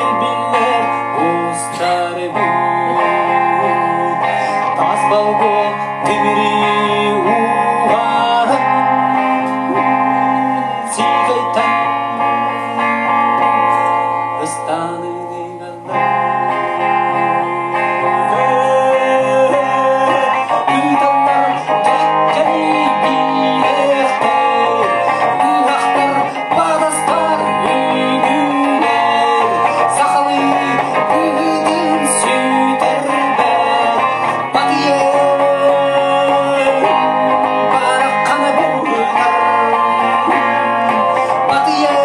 Илбиллэр устарбыт Тас болгуо тимири ууһаһын Сигэйтэн ыстаныыны Ыыталлар кэккэни биилээхтэр, быһахтар, баҕастар үүнүүлэр, сахалыы быһыытын сүтэрбэт, батыйан барахханы быһытар, батыйан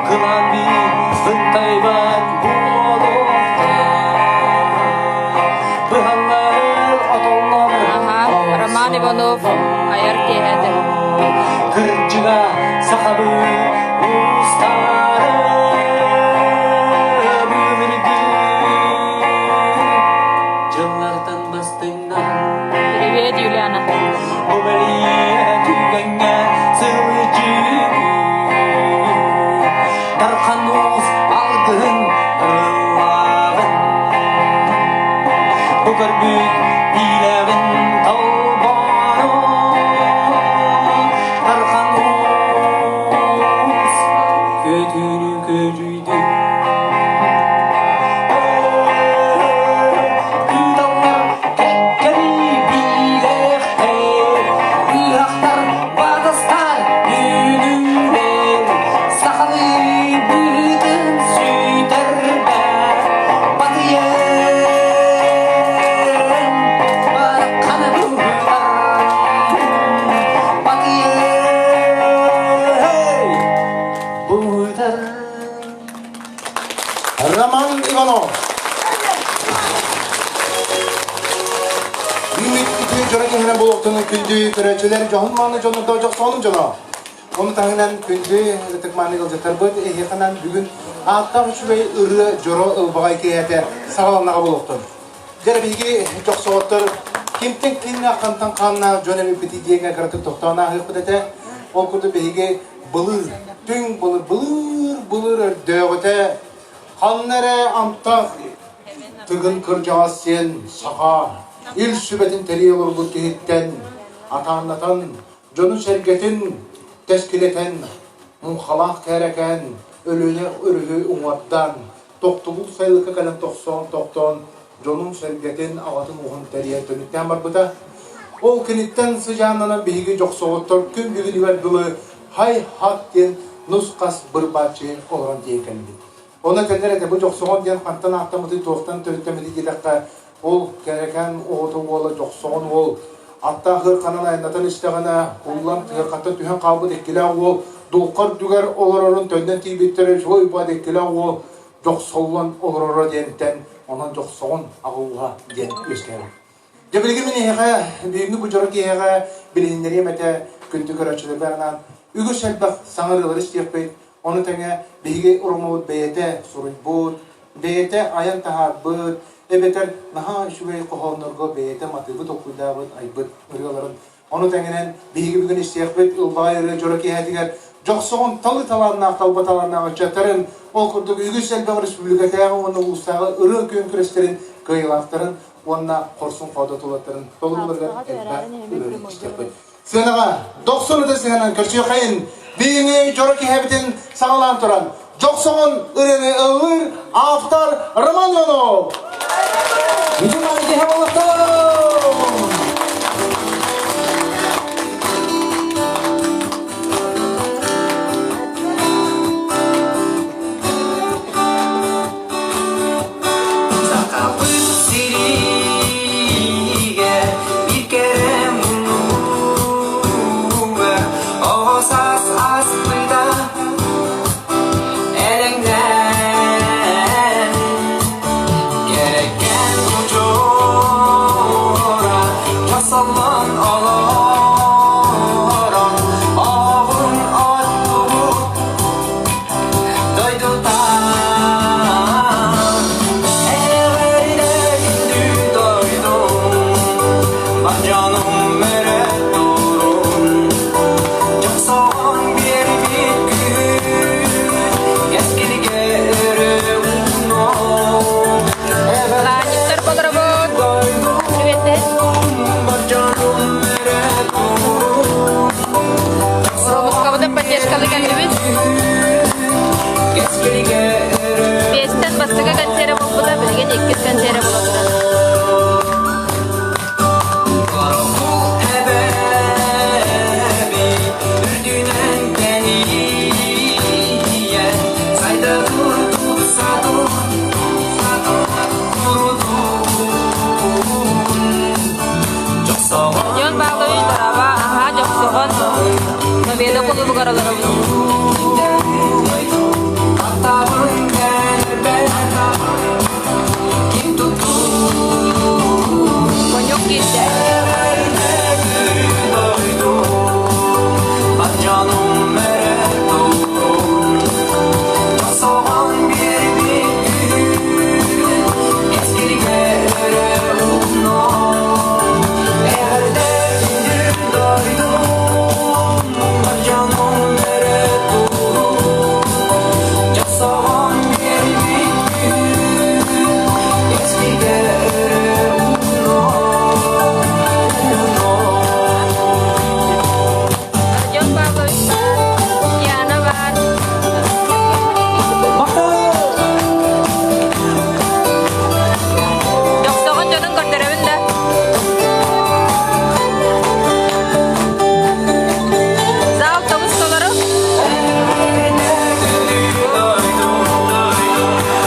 Кылаан буолуохтаах, быһаллар отоллор Роман Иванов айар киэһэтэ. Кырдьыга сахабыы уустаары былыргы дьыллартан бастыҥнар Привет, Юлиана. Бу бэлиэ түгэҥҥэ сылдьыы Дархан уус алгыһын ыллааҕын Бу көрбүт биилээҕин толбоону Дархан уус көтүүнү көдьүйдүн Ыыталлар кэккэни биилээхтэр, ыһахтар батастар үүнүүлэр, сахалыы быһыытын сүтэрбэт, батыйан барахханы быһытар, батыйан быһытар. Роман Иванов. Үүммүт үтүө дьоро киһинэн буолуохтун күндү көрөөччүлэр дьоһун мааны дьоно дьохсоонун дьоно. Ону таһынан күндү ытык мааны ыалдьыттарбыт эһиэхэнэн бүгүн ааттаах үчүгэй ырыа дьоро ылбаҕай киэһэтэ саҕаланнаҕа буолуохтун. Дьэ биһиги дьохсоҕоттор кимтэн кииннээх хантан хааннаах дьон эбиппитий диэҥҥэ кыратык тохтоон ааһыахпыт этэ. Ол курдук биһиги былыр, түҥ былыр, былыр, былыр өрдөөҕүтэ ханна эрэ амтах Тыгын кырдьаҕас сиэн саха ил сүбэтин тэрийэ олорбут киһиттэн атааннатан, дьону-сэргэтин тэскилэтэн, муҥхалаах кээрэкээн Өлүөнэ өрүһү уҥуордаан, тохтубут сайылыкка кэлэн тохсоон тохтоон, дьонун-сэргэтин, аҕатын ууһун тэрийэн түмүктээн барбыта. Ол киниттэн сыдьааннанан биһиги дьохсоҕоттор күн бүгүнүгэр дылы хай-хат диэн нус-хас бырбааччы олорон тиийэн кэлбит. Онно этэллэр этэ, бу дьохсоҕон диэн хантан ааттаммытый, туохтан төрүттэммитий диэтэххэ, ол кэрэкээн оҕото уола дьохсоҕон уол аттаах ыарханан айаннатан истэҕинэ, куллан тыархаттан түһэн хаалбыт иккилээх уол дулха үрдүгэр олорорун төннөн тиийбиттэрэ үчүгэй уйбаат иккилээх уол дьохсоллон олороро диэнтэн онон дьохсоҕун аҕылла диэн үөскээбит. Дьэ билигин мин эһиэхэ бүгүҥҥү бу дьоро киэһэҕэ билиһиннэриэм этэ күндү көрөөччүлэрбэр анаан үгүс элбэх саҥа ырыалары истиэхпит, ону тэҥэ биһиги Ромабыт бэйэтэ суруйбут, бэйэтэ айан таһаарбыт, эбэтэр наһаа үчүгэй хоһооннорго бэйэтэ матыыбы толкуйдаабыт, айбыт ырыаларын Ону тэҥинэн биһиги бүгүн истиэхпит ылбаҕай ырыа дьоро киэһэтигэр дьохсоҕун талы талааннаах талба талааннаах ыччаттарын, ол курдук үгүс элбэх республикатааҕы уонна улуустааҕы ырыа күөн күрэстэрин кыайыылаахтарын уонна хорсун хоодотулаттарын толорууларыгар элбэх ырыаны истиэхпит. Сыанаҕа дохсун ытыс сыһынан көрсүөххэйин биһиги дьоро киэһэбитин саҕалаан туран дьохсоҕун ырыаны ыллыыр автор Роман Иванов. Үтүмэн киһи буолуохтун! Сахабыт сиригэр биир кэрэ муннугар оҕо саас ааспыта элэҥнээн кэрэкээн удьуор. кулуубугар олоробут. Коньяк киирдэ. Родион Павлович Яна баар. Дьохсоҕун дьонун көрдөрөбүн да. Зал тобус толору.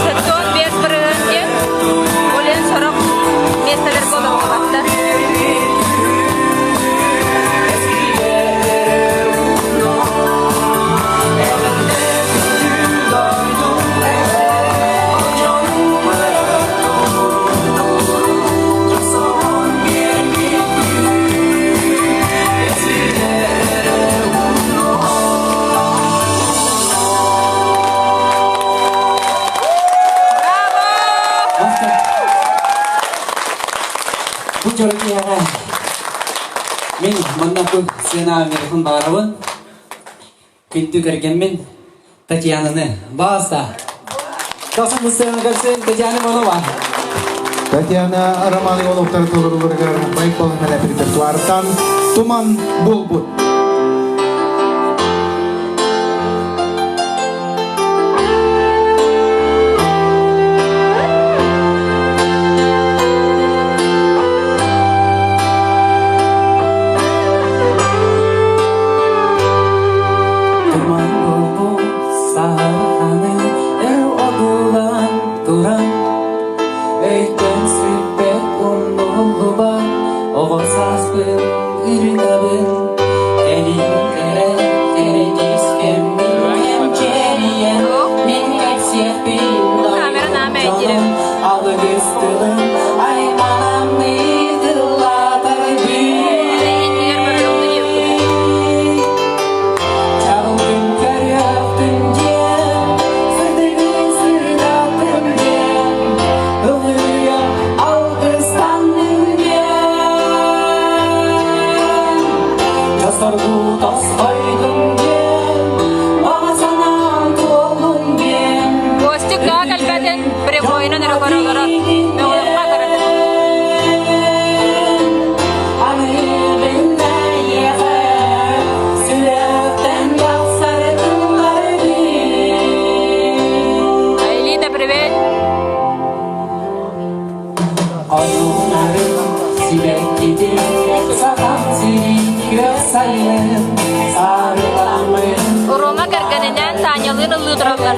75 бырыһыан диэн ол иһин сорох миэстэлэргэ олордубаттар. Браво! Бу дьоро киэһэ мин манна бу сцена миэхин баарабын. Күндү кэргэммин Татьянаны бааса. Тахсан бу сцена көрсүн Татьяна Иванова. Татьяна Романова олохтор толоруларыгар Байкал репертуартан Туман буолбут. Туман буолбут саһарханы эр одуулаан туран Өйтөн сүппэт умнуллубат оҕо сааспын ырытабын Кэлин кэрэ кэрдиис кэммин кэмчиэрийэн мин кэпсиэхпин Камера наама этирем. Алгыс тылын айманамныы тыллаатарбын Иннигэр барыахты диэбит. Чалгын көрүөхтүн диэн, сырдыгы сырдаттым диэн, ылыйа алгыстанным диэн. Жасаргу тосхойдум диэн, баҕа санаам туоллун диэн. Костик тоҕо кэлбэтин прямойунан эрэ көрө олорор. Мөҕүөххэ көрөбүн. Айлита, привет! Рома кэргэнинээн Танялыын ыллыы тураллар.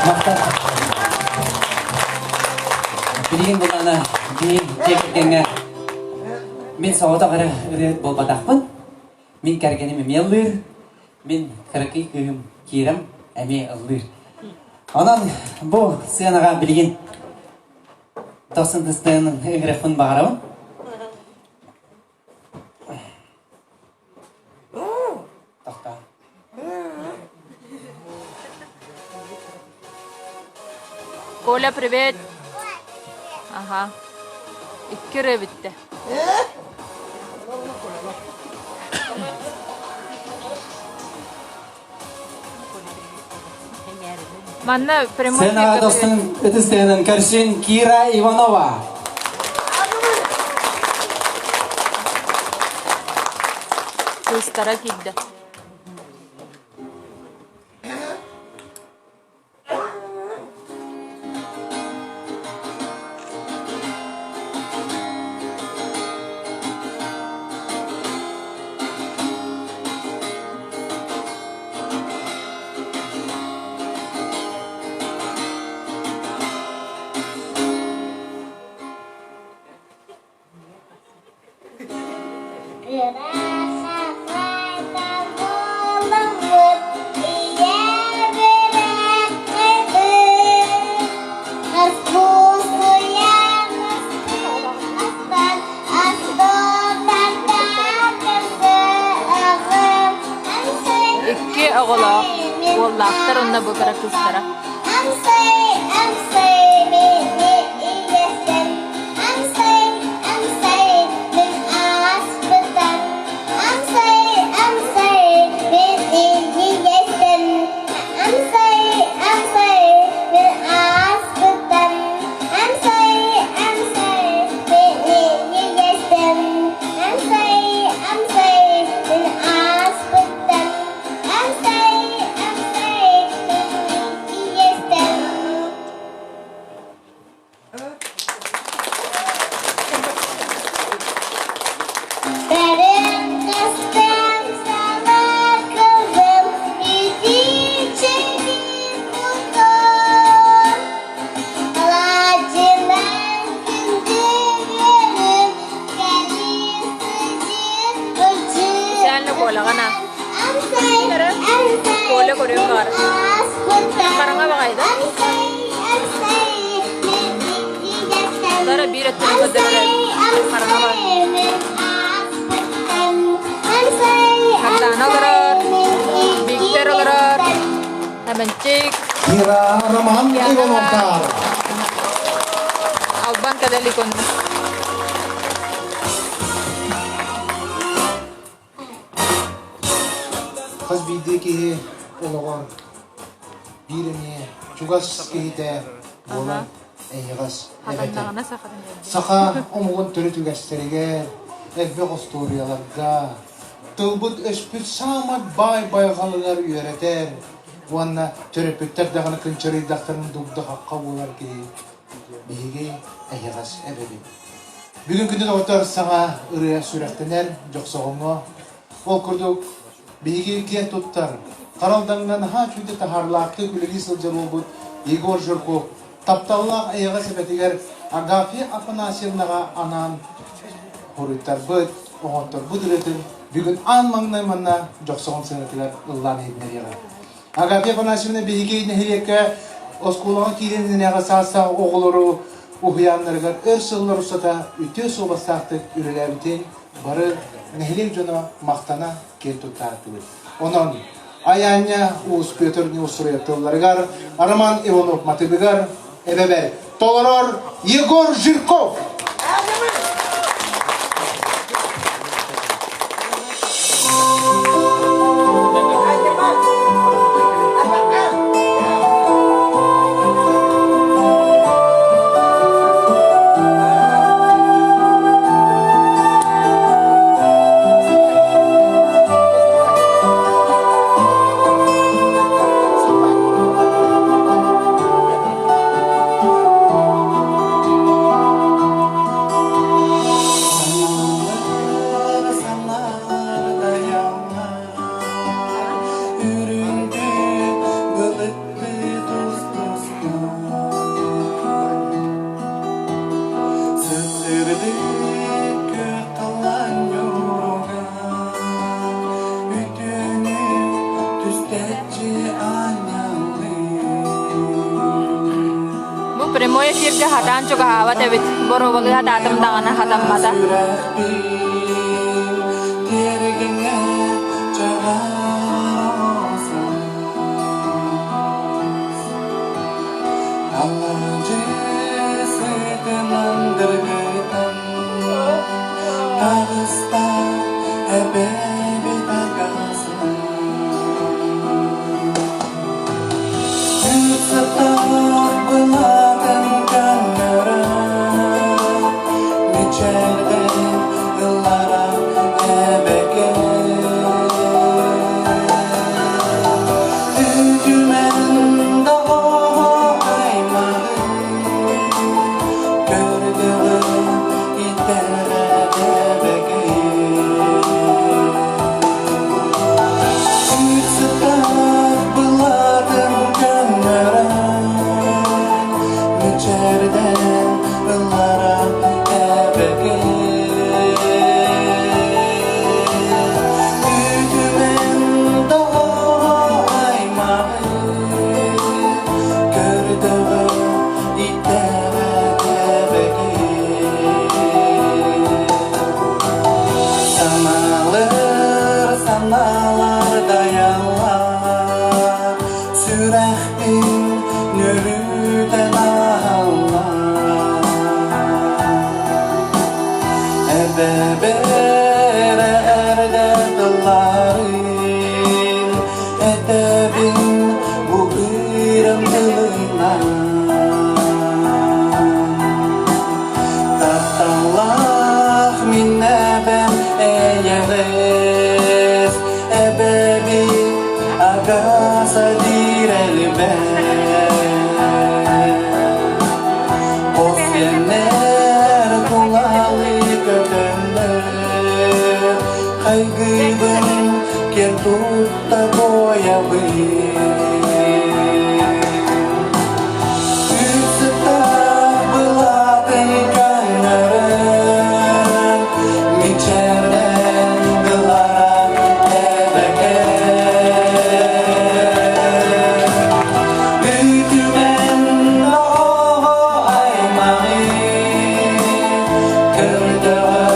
Махтал. Билигин булана биир дьиэ кэргэҥҥэ мин соҕотох эрэ ырыаһыт буолбатахпын. Мин кэргэним эмиэ ыллыыр, мин кыракый кыыһым Кирам эмиэ ыллыыр. Онон бу сыанаҕа билигин Дохсун Тыстыын ыҥырыахпын баҕарабын. Тохтоо. Коля, привет! Ага. Икки ырыа бүттэ. Манна прямой Сценаҕа достун ытыс тыаһынан көрсүн Кира Иванова. Кыыстара киирдэ. Икки оҕолоох уоллаахтар уонна бу кыра кыыстара. Сәлне Коляҕына. Коля көрүөн баҕар. Хараҥа баҕайда. Дара биир өттүнэн көрдөрөр. Хараҥа баҕай. Сардаана олорор. Виктор олорор. Эбэнчик. Кира Роман Ивановтар. Албан кадаликон. Хас биирдии киһи олоҕор биир эмиэ чугас киһитэ буолан эйэҕэс эбэтэ. Саха омугун төрүт үгэстэригэр, элбэх остуоруйаларга, тылбыт-өспүт саамай баай байҕалыгар үөрэтэр уонна төрөппүттэр даҕаны кынчарыйдахтарын дугда-хахха буолар киһи биһиги эйэҕэс эбэбит. Бүгүн күндү доҕоттор саҥа ырыа сүрэхтэнэр Дьохсоҕоҥҥо. Ол курдук биһиги киэн туттар, харалдаҥҥа наһаа үчүгэй таһаарылаахтык үлэлии сылдьар уолбут Егор Жирков тапталлаах эйэҕэс эбэтигэр Агафья Афанасьевнаҕа анаан хоруйтарбыт, оҥотторбут ырыатын бүгүн аан маҥнай манна Дьохсоҕон сыанатыгар ыллаан иһитиннэриэҕэ. Агафья Афанасьевна биһиги нэһилиэккэ оскуолаҕа киирэн иннинээҕи саастаах оҕолору уһуйааннарыгар өр сыллар устата үтүө суобастаахтык үлэлээбитин бары нэһилиэк дьоно махтана киэн туттаатыбыт. Онон Айаанньа Уус Петр Неустроев тылларыгар, Роман Иванов матыбыгар эбэбэр толорор Егор Жирков! Прямой эфиргэ хатаан чугаһаабат эбит, боруобалыы хатаатым даҕаны хатаммата. Таҕыста эбэбит агасынан Сытар былаатын көннөрөн Мичээрдэн ыллара эбэкэ Үтүмэн доҕоро аймаҕы Көрдөҕө Мичээрдэн ыллара эбэкэ Үтүмэн доҕоро аймаҕы Көрдөҕө Санаалар, санаалар дайаллар, сүрэхпин нөрүтэн аһаллар. Эбэбэр эрдэ тылларын этэбин бу ырам тылынан. Тапталлаах мин эбэм эйэҕэс, эбэбин агаса диир элбэх. Хос сиэннэр тулалыы көтөннөр, хайгыыбын киэн тутта туойабын. Сыта былатын көннөрөн, мичээрдэн ылара эбэкэ. Үтүмэн оҕо аймаҕы көрдөҕө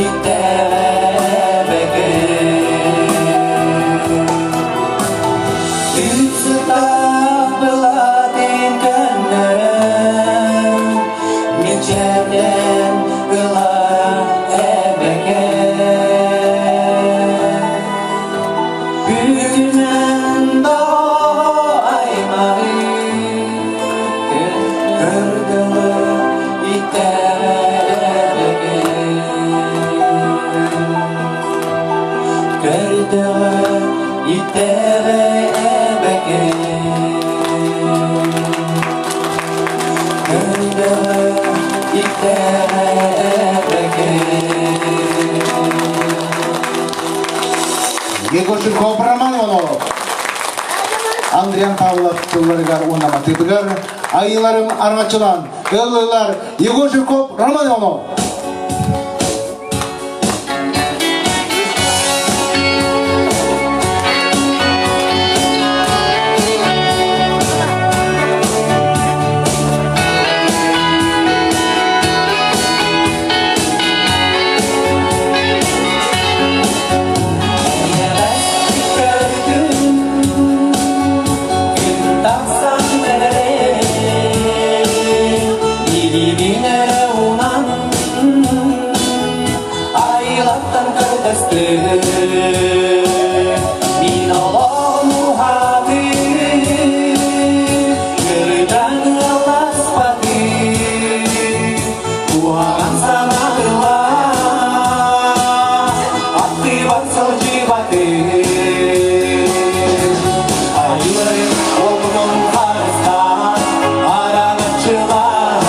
итэҕэбэкэ. Үт сытаах былаатын көннөрөн, мичээрдэн ылара эбэкэ. Үтүмэн доҕо аймаҕы көрдөҕө итэҕэбэкэ. Көрдөҕө итэҕэбэкэ. Көрдөҕө итэҕэбэкэ. Егор Жирков Роман Иванов. Андриан Павлов тылларыгар уонна матыыбыгар айыыларым араҥаччылаан ыллыылар Егор Жирков Роман Иванов. Айлаттан көрдөстүм Мин олоҕум уһаатыы Кырдан ыалласпатыы Куһаҕан санаатыла Аттыбат сылдьыбатыы Айыларын олбунун харыстаан Араҥаччылаан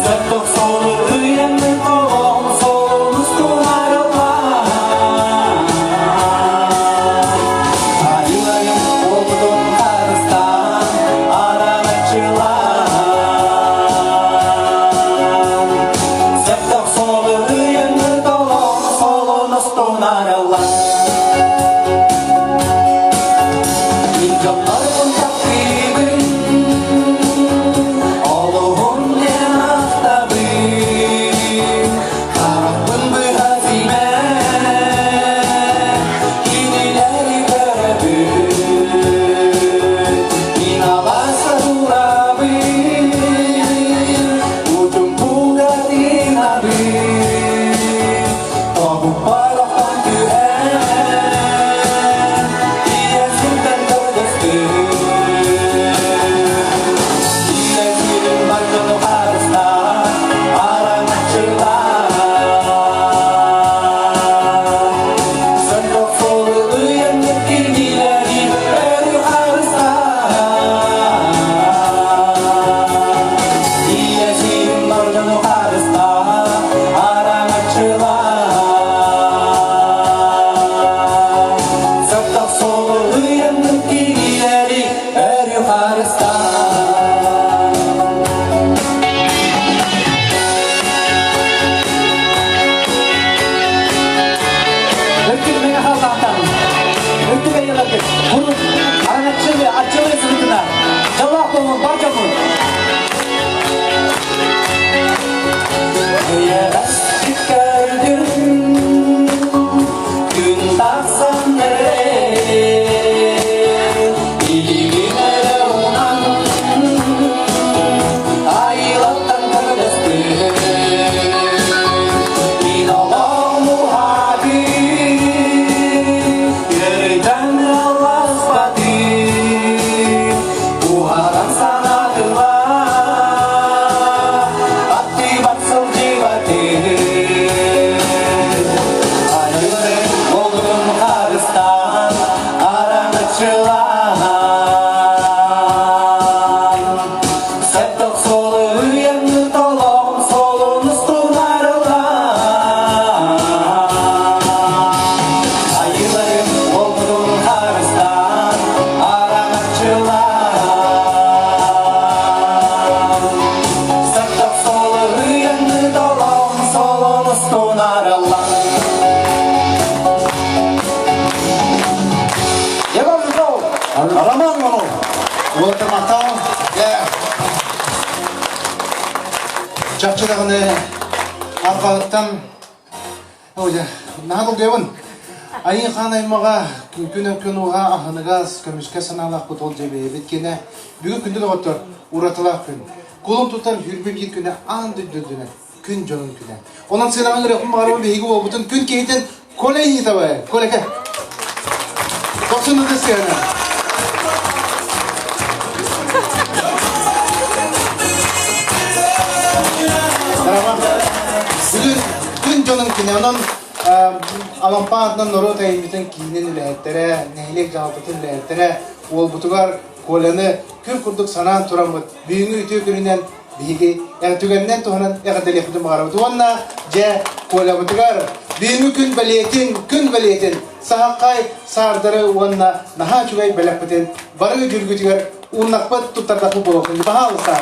Сырдык суолу ыйанны толон Суолун устун арыллаан Айыларын олбунун харыстаан Араҥаччылаан Сырдык суолу ыйанны толон Суолун устун арыллаан Мин дьоннорбун таптыыбын. Дьоллоох буолун бар дьоммут! Эйэҕэстик көрдүм күн тахсан эрэр илиибин эрэ уунан айылаттан көрдөстүм мин олоҕум уһаатыы үөрдэн ылласпатыы уһадан санаатыма аттыбат сылдьыбатыы айылы болдун харыстаан араҥаччылаан Сеттох суолу үйэҥҥи толоҕун суолун устун арыллаан Айыыларым уолбутун харыстаан араҥаччылаан Саттах суолу үйэҥҥи толоҕун суолун устун арыллаан Егор Жуков, Роман Иванов. Уолаттар махтал. Чахчы даҕаны арҕаһыттан наһаа долгуйабын. Айыы хаан аймаҕа күн күн ууһа аһыныгас, көмүскэ санаалаахпыт ол дьэбэйэбит киэнэ. Бүгүн күндү доҕоттор, уратылаах күн. Кулун тутар хүрбү биир күнэ аан дойду үрдүнэн күн дьонун күнэ. Онон сыанаҕа ырыахпын баҕарабын биһиги уолбутун күн киһитин Коля Инитовая. Коляка. Дохсун ытыс сыана. Бүгүн күн дьонун күнэ. Онон Алампа аатынан норуот айымньытын киинин үлэһиттэрэ, нэһилиэк дьаһалтатын үлэһиттэрэ уолбутугар Коляны күн курдук санаан тураммыт бүгүҥҥү үтүө күнүнэн биһиги түгэнинэн туһанан эҕэрдэлиэхпитин баҕарабыт уонна дьэ Колябытыгар бүгүҥҥү күн бэлиэтин, күн бэлиэтин саһаххай саардары уонна наһаа үчүгэй бэлэхпитин бары дьүлгүтүгэр ууннахпыт туттардахпыт буолуохтун. Пожалуйста.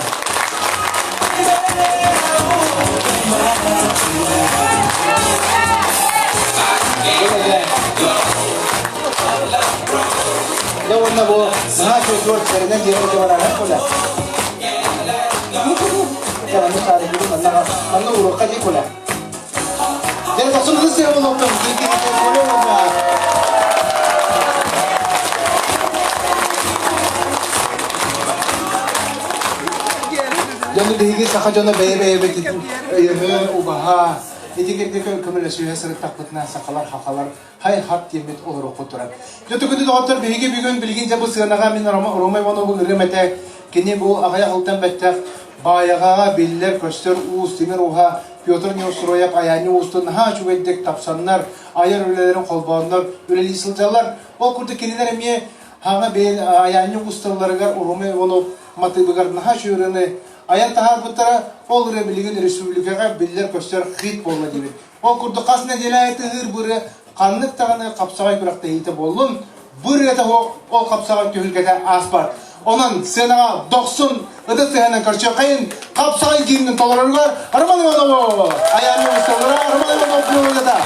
Дьэ уонна бу наһаа үчүгэй туорт тэринэн дьиэҕэ бараара Коля. Дьэ манна шаригы манна манна уруокка дии Коля. Дьэ тохсун ытыс сиэ болуохтун Коля уонна Дьону биһиги саха дьоно бэйэ-бэйэбитин өйөһө, убаһа, ити курдук көмөлөсүһэ сырыттахпытына сахалар хахалар хай-хат диэммит олоруохпут турар. Дьэ түгүнү доҕоттор биһиги бүгүн билигин дьэ бу сыанаҕа мин Рома Иванову ырыам этэ. Кини бу аҕыйах ылтан бэттэх Баайаҕаҕа биллэр-көстөр уус тимир ууһа Петр Неустроев айаанньы уустун наһаа үчүгэйдик тапсаннар, айар үлэлэрин холбооннор үлэлии сылдьаллар. Ол курдук кинилэр эмиэ хаҥа бэйэн айаанньы уусталларыгар Рома Иванов матыыбыгар наһаа үчүгэй ырыаны айан таһаарбыттара. Ол ырыа билигин республикаҕа биллэр-көстөр хит буолла диибит. Ол курдук хас нэдиэлэ аайы тыһыыр бу ырыа ханнык даҕаны хапсаҕай күрэхтэһиитэ буоллун, бу ырыата суох ол хапсаҕай түһүлгэтэ ааспат. Онон сценаҕа дохсун ытыс тыаһынан көрсүөххэйин хапсаҕай гимнин толороругар Роман Иванову айааны усталлара Роман Иванов мелодията.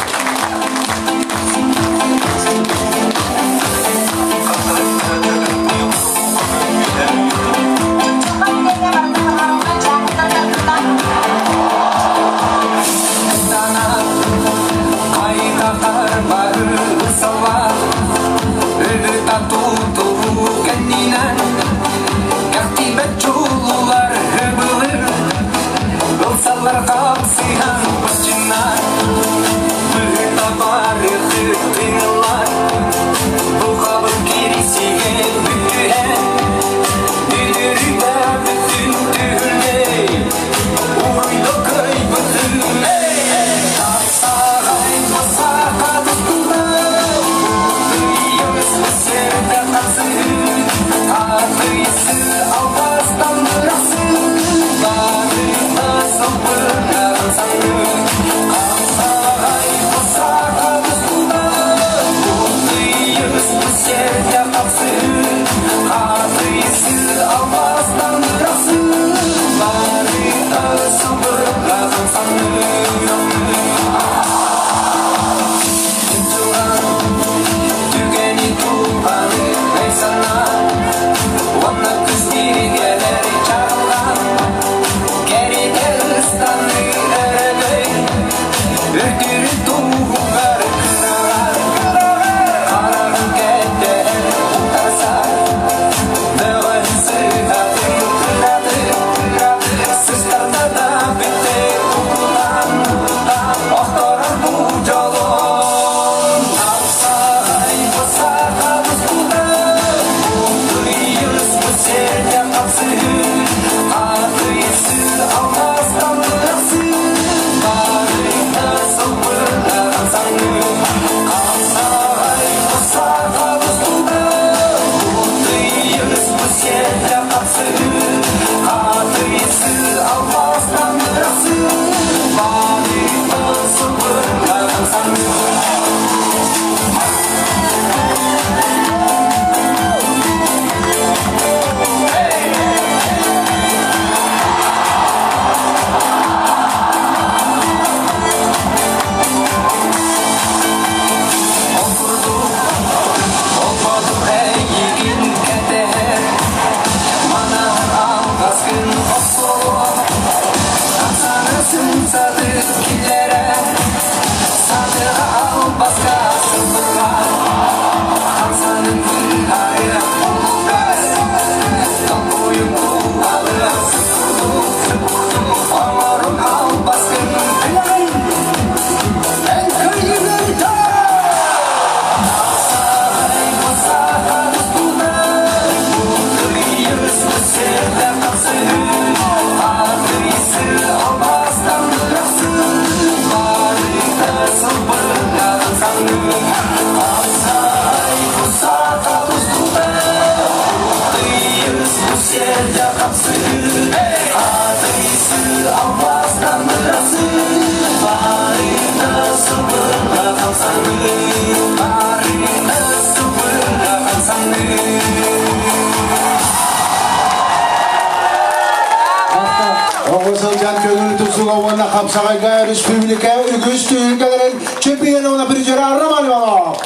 Оҕо сылдьан көҥүл тустууга уонна хапсаҕайга республика үгүс түһүлгэлэрин чемпиона уонна призера Роман Иванов.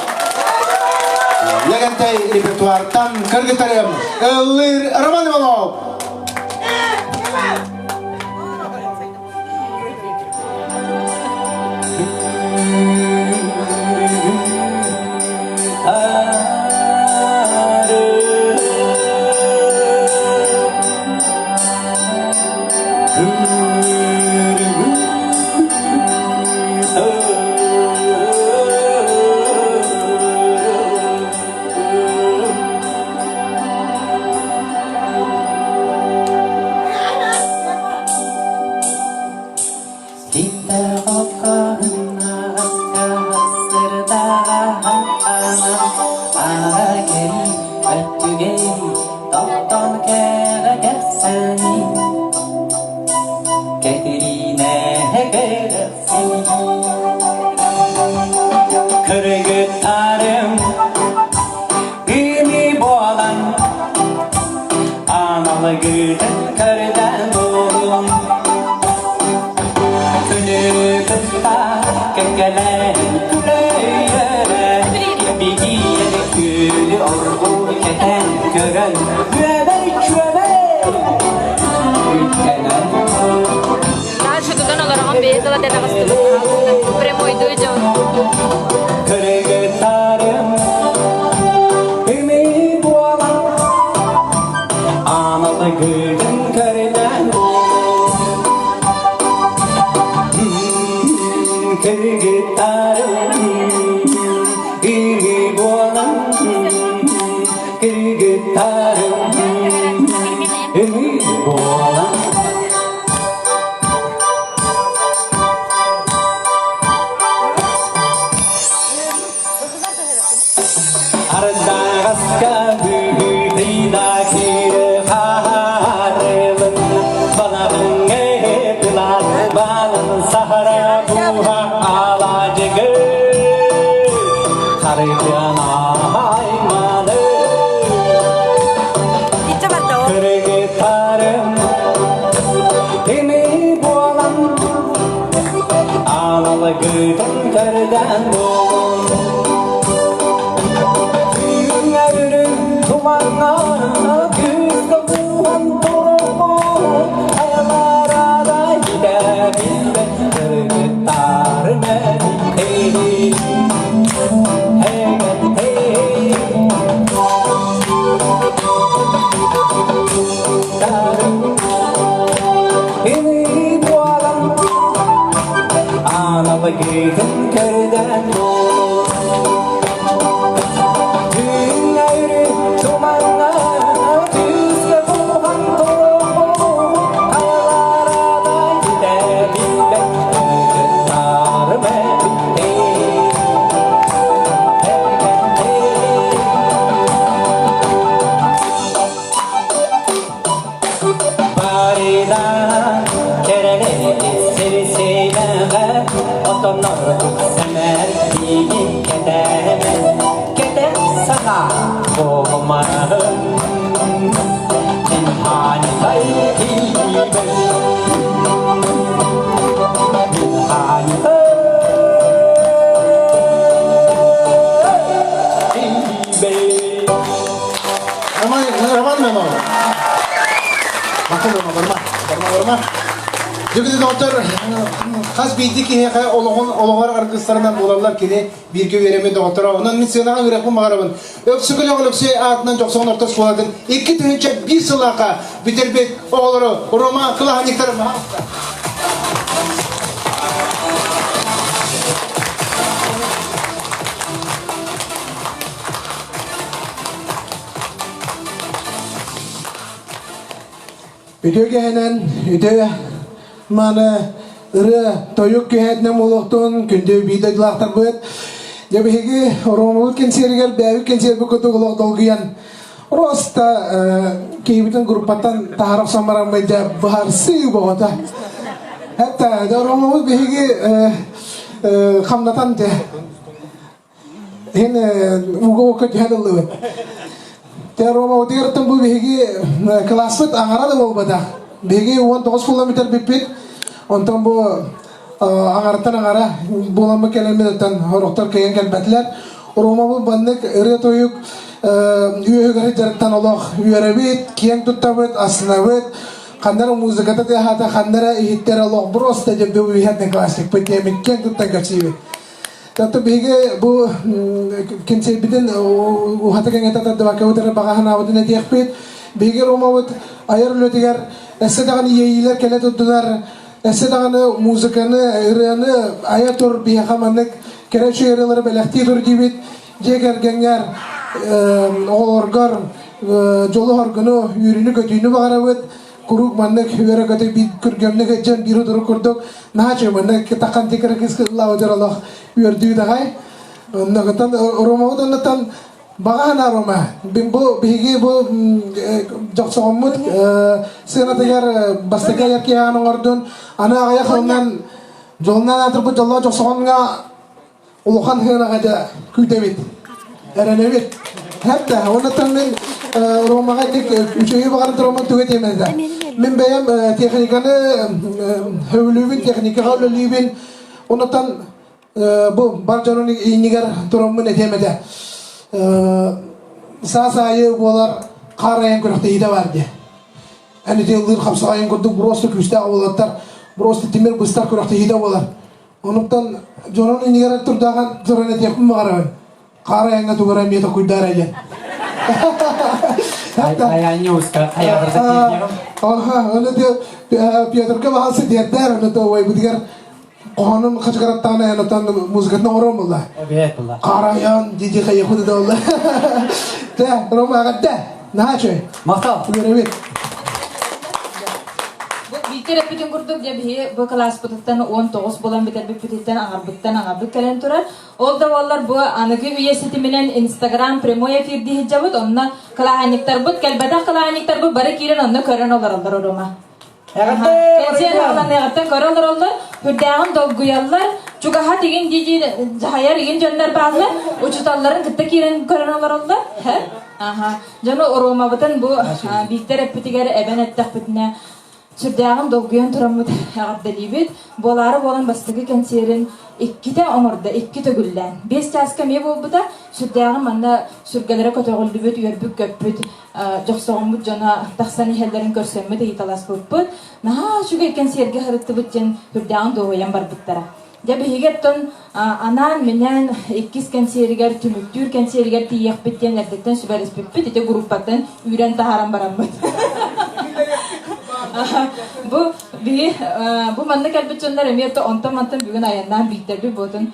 Лэгэнтэй репертуартан кыргыттарым ыллыыр Роман Иванов. Кыргыттарым ими буолан аналгытын көрдөн буолун Күнү кытта кэккэлээн күлэ-үөрэ Бигиэн күлү оргууй кэтэн көрөн Үөбэй-чүөбэй Үктэнэн Дальше тутан олороҕун бэйэ тыла тэтэҕистибит прямойдуу дьон. Кыргыттарым ими буолан Аналгытын көрдөн Кыргыттарым ими буолан Кыргыттарым ими буолан Ардаҕаска быһыытыйда киирэ хаарылын балаҕаҥҥа тылаат балын саһара буһа алаадьыгы харыгын айманы Кыргыттарым ими буолан аналгытын көрдөн буолун Күҥҥэ үрүҥ тумаҥҥа күүскэ буһан турбут айалара да иһэ билбэт кыргыттарым эбит Аналгытын көрдөн Түүннэри туманна түскэ бухан туругу Хайаларада гидэ билбэт кыргыттарым эбиттей Барина кэрэни сири-сиимэҕэ отоннор сэмээр тиийин кэтээмэ кэтэ саха буолумаһын мин хааньытай тиийбин мин хааньытай тиийбин Роман, Роман Романов. Махтал Рома, барма. Барма, барма. Дьүгүтү доҕоттор, хас биирдии киһиэхэ олоҕун олоҕор аргыстарынан буолаллар кини бииргэ үөрэммит доҕотторо. Онон мин сыанаҕа үөрэхпин баҕарабын. Өксөкүлээх Өлөксөй аатынан Дьохсоҕон орто оскуолатын 2001 сыллаахха бүтэрбит оҕолору Рома кылааһынньыктары Үтүө киһинэн, үтүө маны ырыа, тойук киһэтинэн буолуохтун, күндү биир дойдулаахтарбыт. Дьэ биһиги Ромабыт кэнсиэригэр бэйэбит кэнсиэрбит курдук олох долгуйан просто киһибитин группаттан таһара охсон бараммыт дьэ быһарсыы боҕото. Hatta дьэ Ромабыт биһиги хамнатан дьэ Ин уга-уокка түһэн ыллыбыт. Те Рома утуйартан бу биһиги класспыт аҥара да буолбатах. Биһиги 19 буолан бүтэрбиппит. Онтон бу аҥарыттан аҥара буоламмыт кэлэммит орохтор кыайан кэлбэтилэр. Ромабыт маннык ырыа-тойук үөһүгэр дьарыктан олох үөрэбит, киэҥ туттабыт, астынабыт. Ханна эрэ музыката тыаһаата, ханна эрэ иһиттэр олох просто деп бу классикпыт диэмит киэҥ туттан кэпсиибит. Тату биһиги бу кэнсиэрбитин уһата кэҥэтэ тардыбаккабыт эрэ баҕа санаабытын этиэхпит. Биһиги Ромабыт айар үлэтигэр өссө даҕаны иэйиилэр кэлэ турдунар, өссө даҕаны музыканы, ырыаны айа тур биһиэхэ маннык кэрэ үчүгэй ырыалары бэлэхтии тур диибит. Дьиэ кэргэҥҥэр, оҕолоргор дьолу-соргуну, үөрүүнү-көтүүнү баҕарабыт. Куруук маннык үөрэ-көтө биир күргүөмнүк сылдьан биир утуру курдук наһаа үчүгэй маннык таххан тиккэрэ кыыс ыллаабыт олох үөрдүү даҕай. Оннугуттан Ромабыт оннуттан баҕа санаа Рома. Бу биһиги бу дьохсоҕоммут сыанатыгар бастакы айар киһиэхэ оҥордун. Аны аҕыйах сылынан дьолунан аатырбыт дьоллоох дьохсоҕоҥҥо улахан сыанаҕа дьэ күүтэбит, эрэнэбит. Хэттэ, оннуттан мин Ромаҕа итик үчүгэйи баҕаран тураммын тугу этиэм этэ. Мин бэйэм техниканы сөбүлүүбүн, техникаҕа үлэлиибин. Оннуттан бу бар дьонун иннигэр тураммын этиэм этэ. Саас аайы буолар хаар айан күрэхтэһиитэ баар диye. Эн ити ыллыыр хапсаҕайын курдук просто күүстээх уолаттар, просто тимир быстар күрэхтэһиитэ буолар. Онуттан дьонун иннигэр турдааҕын туран этиэхпин баҕарабын. Хаара айаҥҥа тугара эмиэ токуйдаара диэн. Айаанньа уска хайаатарда тиэрдиэҕим. Аха, ону Петрга баҕасы тиэрдээр, ону то убайбытыгар хоһоонун хачыгыраттаҕына айанаттан музыкатын оҥоруом буолла. Эбээт буолла. Харайан диди хайахуду да буолла. Тэ, Рома эҕэрдэ. Наһаа үчүгэй. Махтал. Үөрэбит. Бу Биитэр эппитин курдук, дьэ биһи бу кылааспытыттан 19 буолан бүтэрбиппититтэн аҥарбыттан аҥарбыт кэлэн турар. Ол да буоллар бу аныгы үйэ ситиминэн Инстаграм прямой эфирдии сылдьабыт. Онно кылааһынньыктарбыт, кэлбэтэх кылааһынньыктарбыт бары киирэн онно көрөн олороллор Рома. Кэнсиэр аҕаланыаҕыттан көрө олороллор, үрдээҕин долгуйаллар, чугаһа тигин дии дьаһайар игин дьоннор бааллар, учууталларын кытта киирэн көрөн олороллор. Аха. Дьону Ромабытын бу Бииктэр эппитигэр эбэн эттэхпитинэ, сүрдээҕин долгуйан тураммыт эҕэрдэлиибит. Буолаары буолан бастакы кэнсиэрин иккитэ оҥордо, икки төгүллээн. Биэс чааска эмиэ буолбута, сүрдээҕин манна сүргэлэрэ көтөҕүллүбүт, үөрбүт-көппүт дьохсоҕоммут дьоно тахсан иһэллэрин көрсөммүт ыйыталаспыппыт. Наһаа үчүгэй кэнсиэргэ сырыттыбыт диэн үрдээҕин дуоһуйан барбыттара. Дьэ биһиги оттон анаан-минээн иккис кэнсиэригэр, түмүктүүр кэнсиэригэр тиийиэхпит диэн эрдэттэн сүбэлэспиппит, ити группаттан үүрэн таһааран бараммыт. Бу биһи бу манна кэлбит дьоннор эмиэ онтон-мантан бүгүн айаннаан биирдэрбит буотун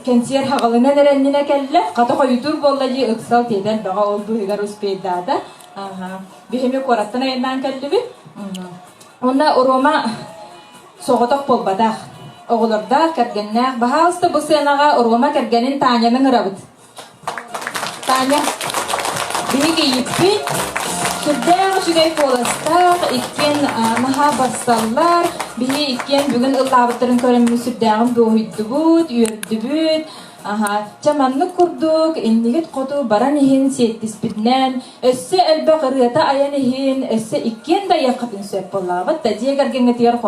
кэнсиэр хаҕылынан эрэ иннинэ кэллэ. Хата хойутуур буолла дии ыксал тиэтэр бөҕө ол быыһыгар успейдаата. Биһими куораттан айаннаан кэллибит. Уонна Рома соҕотох буолбатах. Оҕолордоох, кэргэннээх. Баһаалыста бу сыанаҕа Рома кэргэнин Таняны ыҥырабыт. Таня, биһиги ииппит, сүрдээх үчүгэй куоластаах, иккиэн наһаа барсаллар. Биһи иккиэн бүгүн ыллаабыттарын көрөммүт сүрдээҕин дуоһуйдубут, үөрдүбүт. Аха, чэ маннык курдук иннигит хоту баран иһин сиэттиспитинэн, өссө элбэх ырыата айан иһин, өссө иккиэн да айыаххытын сөп буоллаҕыт да дьиэ кэргэҥҥитигэр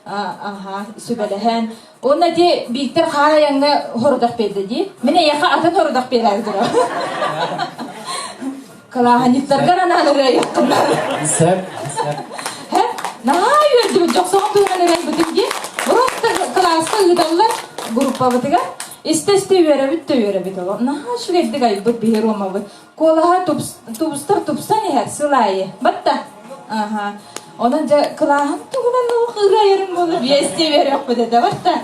аха, сүбэлэһэн Уонна ити Бииктэр хаар айаҥҥа хорудах биэрдэ дии. Мин эйиэхэ атын хорудах биэрээри турар. Кылааһынньыктаргар анаан ырыайаххыннар. Сөп, сөп. Һэ? Наһаа үөрдүбүт, дьохсоҕон туһунан ырыайбытын дии. Просто кылааска ыыталлар группабытыгар. Истэ-истэ үөрэбит да үөрэбит олох. Наһаа үчүгэйдик айбыт биһи Ромабыт. Куолаһа тубустар тупсан иһэр сыл аайы. Батта. Аха. Онон дьэ кылааһын туһунан олох ырыайарым буолуо биэстии бериэхпит этэ батта.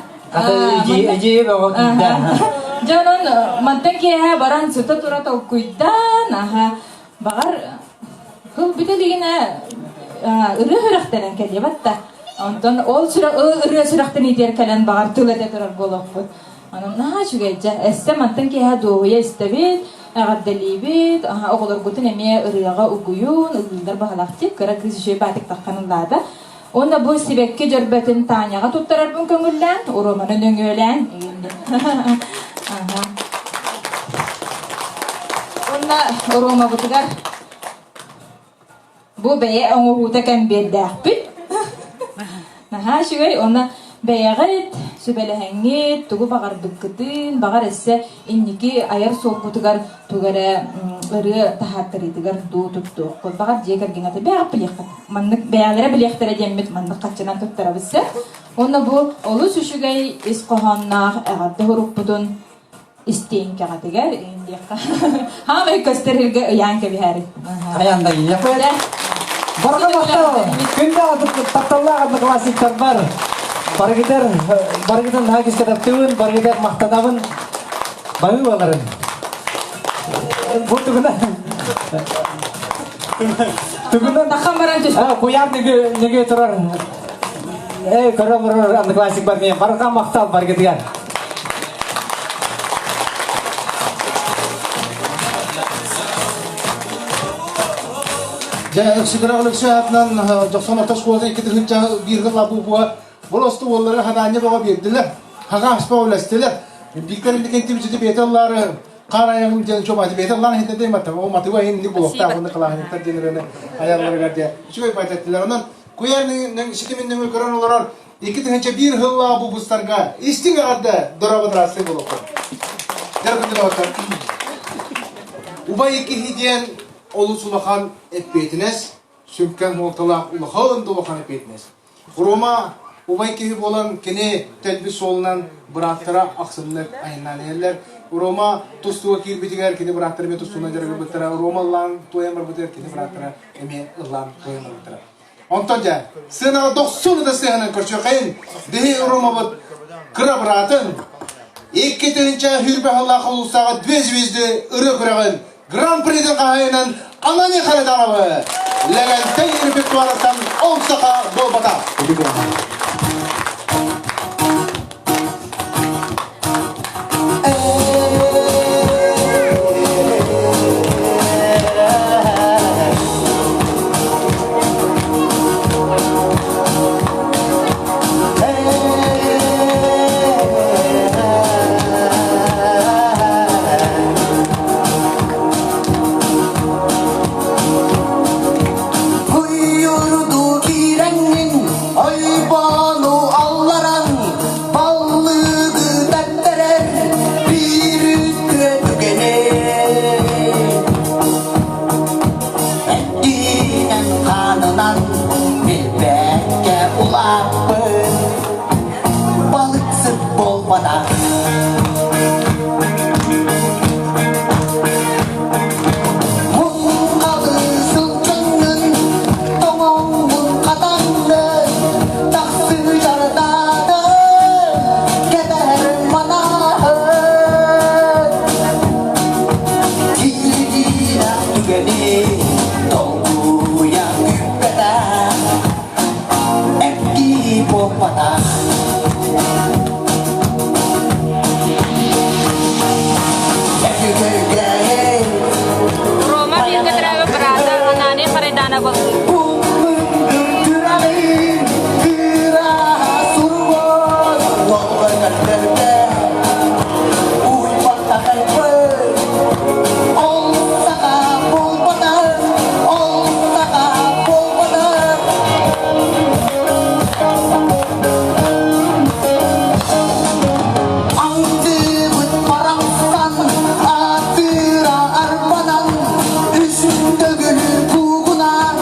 Идея бөҕө киирдэ. Дьэ онон мантан киэһэ баран сыта тура толкуйдаан, аха, баҕар кыл бүтэ илигинэ ырыа сүрэхтэнэн кэлиэ батта. Онтон ол ырыа сүрэхтэниитигэр кэлэн баҕар тыл этэ турар буолуохпут. Онон наһаа үчүгэй дьэ. Эссе мантан киэһэ дуоһуйа истэбит, эҕэрдэлиибит, оҕолоргутун эмиэ ырыаҕа угуйун, ыллыыллар баһылахтык, кыра кыыс үчүгэй баатык таххан ыллаата. Уонна бу сибэкки дьөрбөтүн Таняҕа туттарарбын көҥүллээн, Романы нөҥүөлээн Уонна Ромабытыгар бу бэйэ оҥоһуута кэмбиэрдээхпит. Наһаа үчүгэй. Уонна бэйэҕит сүбэлэһэҥҥит, тугу баҕарбыккытын, баҕар өссө инники айар суолгутугар тугу эрэ ырыа таһааттарыытыгар дуу туттуоххут. Баҕар дьиэ кэргэҥҥэ бэйэҕит билиэххит. Маннык бэйэлэрэ билиэхтэрэ диэммит маннык хаччынан туттарабыт сөп. Уонна бу олус үчүгэй ис хоһоонноох эҕэрдэ урукпутун истиэҥкэҕитигэр диэххэ хаамай көстөр ыйаан кэбиһээри. Хайаан да ийэхэ. Барҕа махтал! Күндэ тапталлаах одноклассниктарбар барыгытар барыгытын наһаа күүскэ таптыыбын, барыгытар махтанабын. Бары буоларын. Бу тугунан тугунан Тахан баран түс. Куйаар нүгү турар Эй, көрө олорор одноклассник бар мен барҕа махтал баргытыгар. Дьэ, Өксүкүрэх Өлөксөй аатынан Дьохсоон орто оскуолатын 2001 сыл бу Болосту уоллары хадаанньа бөҕө биэрдилэр, хаҕа аспа үлэстилэр. Бииктэр инникин тибичити бэйэтэ ыллаары хаар айаҕым диэн чуо бэйэтэ ыллаан иһитэ матыба ол матыба иһин булуохтаах уонна кылааһынньыктар диэн ырыаны айалларыгар диэ үчүгэй байтаттылар. Онон Куйаар ситимин нөҥүө көрөн олорор 2001 сыллаах бубустарга истиҥ эҕэрдэ дорообо здравствуй буолуохтун. Дьэр күндү доҕоттор. Убай киһи диэн олус улахан эппиэтинэс, сүҥкэн суолталаах улахан да улахан эппиэтинэс. Рома убай киһи буолан кини тэлбит суолунан бырааттара ахсыннык айаннаан иһэллэр. Рома тустууга киирбитигэр кини бырааттара эмиэ тустуунан дьарыгырбыттара. Рома ыллаан туойан барбытыгар кини бырааттара эмиэ ыллаан туойан барбыттара. Онтон дьэ, сыанаҕа дохсун да сыаһынан көрсүөххэйин, биһи Ромабыт кыра быраатын, 2000 сыллаах улуустааҕы две звезды ырыа күрэҕин Гран-придин хаһайынан Анани Харидаровы Лэгэнтэй репертуарыттан ол саха буолбата. Куйуурду киирэҥҥин ойбону алларан баллыгы тэптэрэр биир үтүө түгэни Эттиинэн хаанынан билбэккэ улааппыт балыксыт буолбатах. Муҥхалы сылдьаҥҥын, тоҥоҥҥун хатаҥҥын, тахсыы дьардаатын, кэтэһэр манаһын. Киирдиилээх түгэни долгуйа күүппэтэх, эргии буолбатах. Рома бииргэ төрөөбүт быраата Ананий Харайдаана балыыр. Андыбыт барахсан атыыра арбанан үс төгүл куугунаан.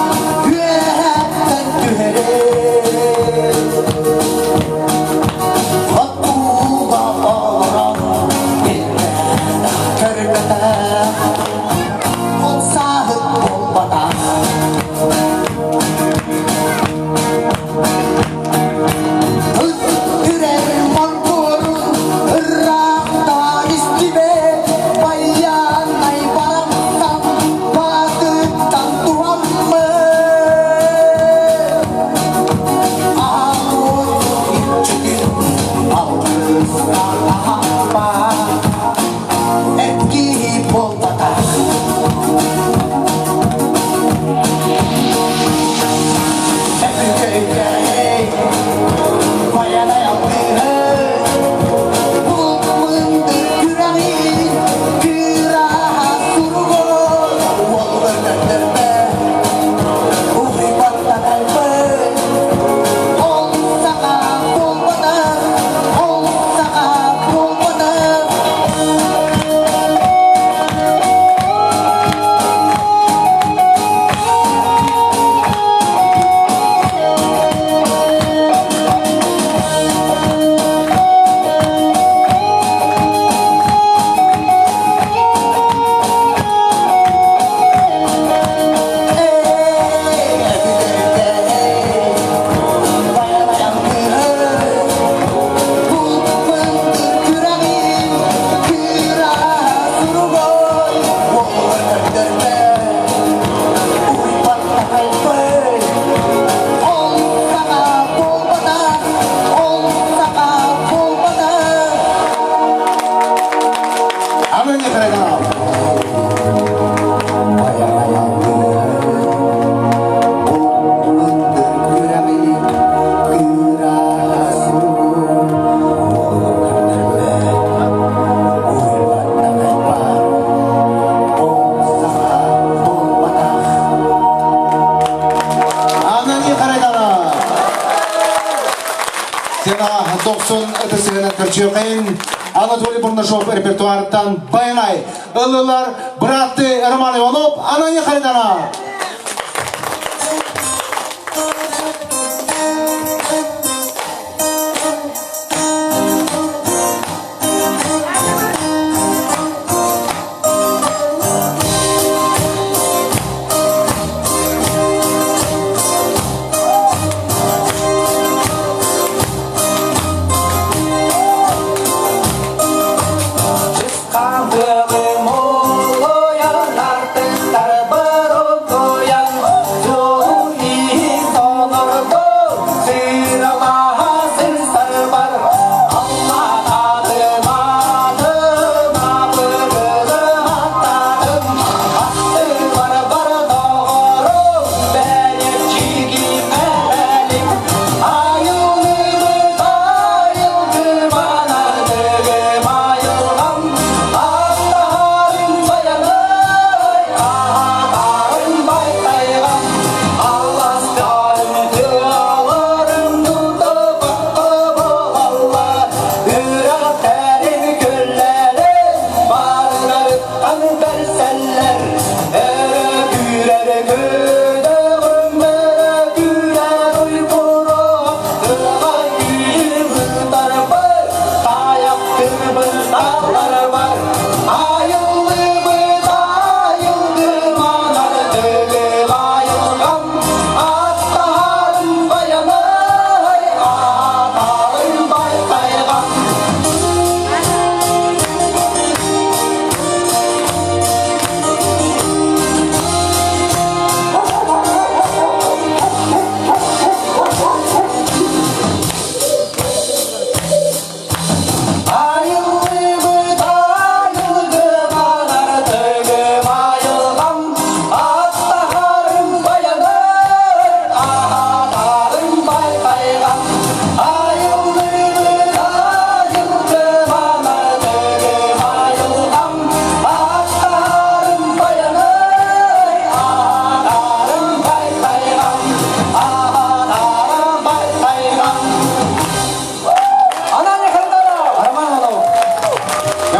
ытысыгынан көрсүөххайын Анатолий Бурнашов репертуарыттан Байанай ыллылар быраатты Роман Иванов, Анания Харитонов.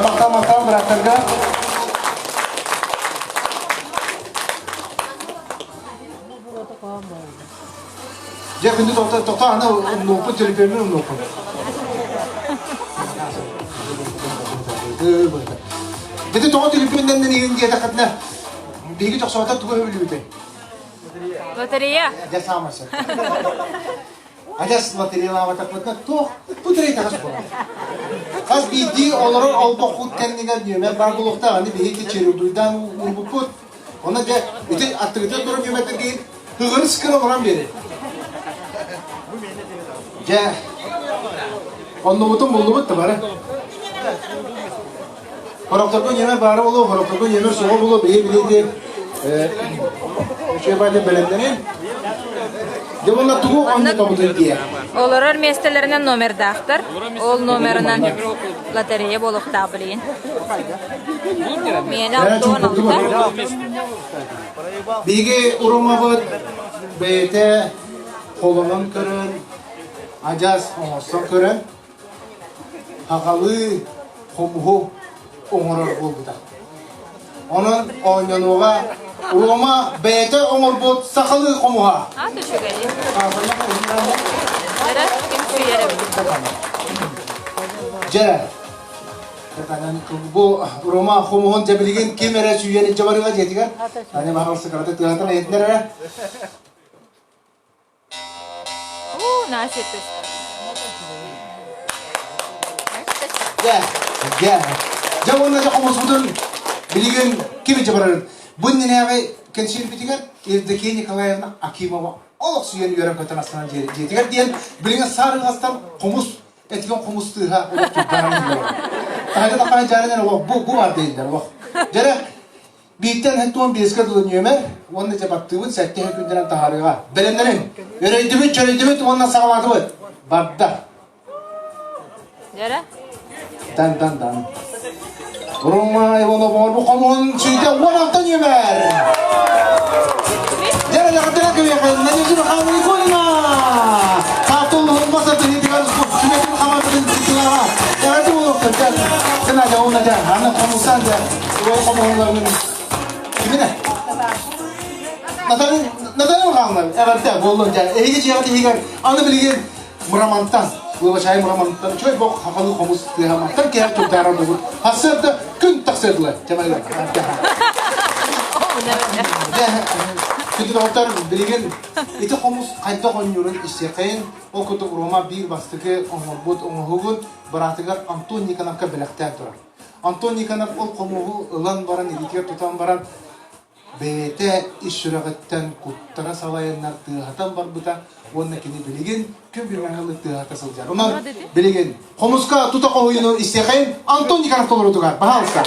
Махтал, махтал, быраттарга. Дьэ, күндү тоқта, тоқта, аны умнуоппун, төлөпүөммүн умнуоппун. Дити тоҕо төлөпүөннэннэн иһин диэтэххитинэ, биһиги чохсоотор тугу өбүлүүтэй? Лотерея. Дьэ саамай сөп. Адьас лотереялаабатахпытына туох лотерея таҕыс буолар. Хас биирдии олорор олбоххут кэннигэр нүөмэр баар буолуохтаах, аны биһиги чередуйдаан уурбуппут. Онно дьэ ити аттыгытыгар турар нүөмэрдэргэ ыгырыс гына олорон биэрэр. Дьэ, оннубутун буллубут да бары. Хорохторго ньэмэр баара буолуо, хорохторго ньэмэр суоҕа буолуо, биһи билиги үчүгэй баайдын бэлэмнэнин. Дьэ уонна тугу онньотобутуй диэ? Олорор миэстэлэринэн номердаахтар. Ол номерынан лотерея буолуохтаах билигин. Миэнэ 66. Биһиги урумабыт бэйэтэ холонон көрөн, адьас оҥостон көрөн, Аҕалыы хомуһу оҥорор буолбута. Онон оонньонуоҕа Рома бэйэтэ оҥорбут сахалыы хомуһа. Аат үчүгэй. Эрэ ким сүүйэр эбит. Дьэ, бу Рома хомуһун дьэ билигин ким эрэ сүүйэн илдьэ барыаҕа дьиэтигэр. Аня баһаҕар сыкарата тыаһатан эйэтинэр эрэ. Уу, наша песня. Дьэ, дьэ. Дьэ уонна дьэ хомуспутун билигин ким илдьэ барарын. Бу иннинээҕи кэнсиэрбитигэр Евдокия Николаевна Акимова олох сүүйэн үөрэн-көтөн астынан дьиэтигэр диэн билигин саарыҥастан хомус этигэн хомус тыаһа олох турдаан иһиллэр. Таһырдьа таххан дьааран олох бу бу бар дейиллэр олох. Дьэрэ Бииртэн 75-гэ дылы нүөмэр уонна дьэ баттыыбыт сэттэ күннэрэн таһаарыаҕа. Бэлэмнэниҥ! Өрөйдүбүт, чөрөйдүбүт уонна саҕалаатыбыт. Барда. Дьэрэ? Дан дан дан. Рома Иванов оҥорбу хомуһун сүүтэ 16 нүөмэр! Дьэрэ дьаҕытыра кэбиэхэ Надежда Михайловна Николина! Таатыл уһун баса тыһыытыгар сүмэтин хамаатын Уна аны хомусан да, ол хомуһунларының кимине? Наталья Наталья Михайловна, эҕэрдэ буоллун дьэ. Эһиги дьиэҕит иһигэр аны билигин Мурамантан, Лылачай Мурамантан чой бок хахалы хомус тыаһаматтан кэһэр турдаарар бугут. Хасыарда күн тахсыардылар. Чамайла. Күндү доҕоттор, билигин ити хомус хайдах оонньуурун истиэххэйин. Ол курдук Рома биир бастакы оҥорбут оҥоһугун быраатыгар Антон Никоновка бэлэхтээн турар. Антон Никонов ол хомуһу ылан баран, илиитигэр тутан баран, бэйэтэ ис сүрэҕиттэн куттара салайаннар тыаһатан барбыта уонна кини билигин күн бүгүҥҥэ тыаһата сылдьар. Онон билигин хомуска тута хоһуйуну истиэхэйин Антон Никонов толорутугар, пожалуйста.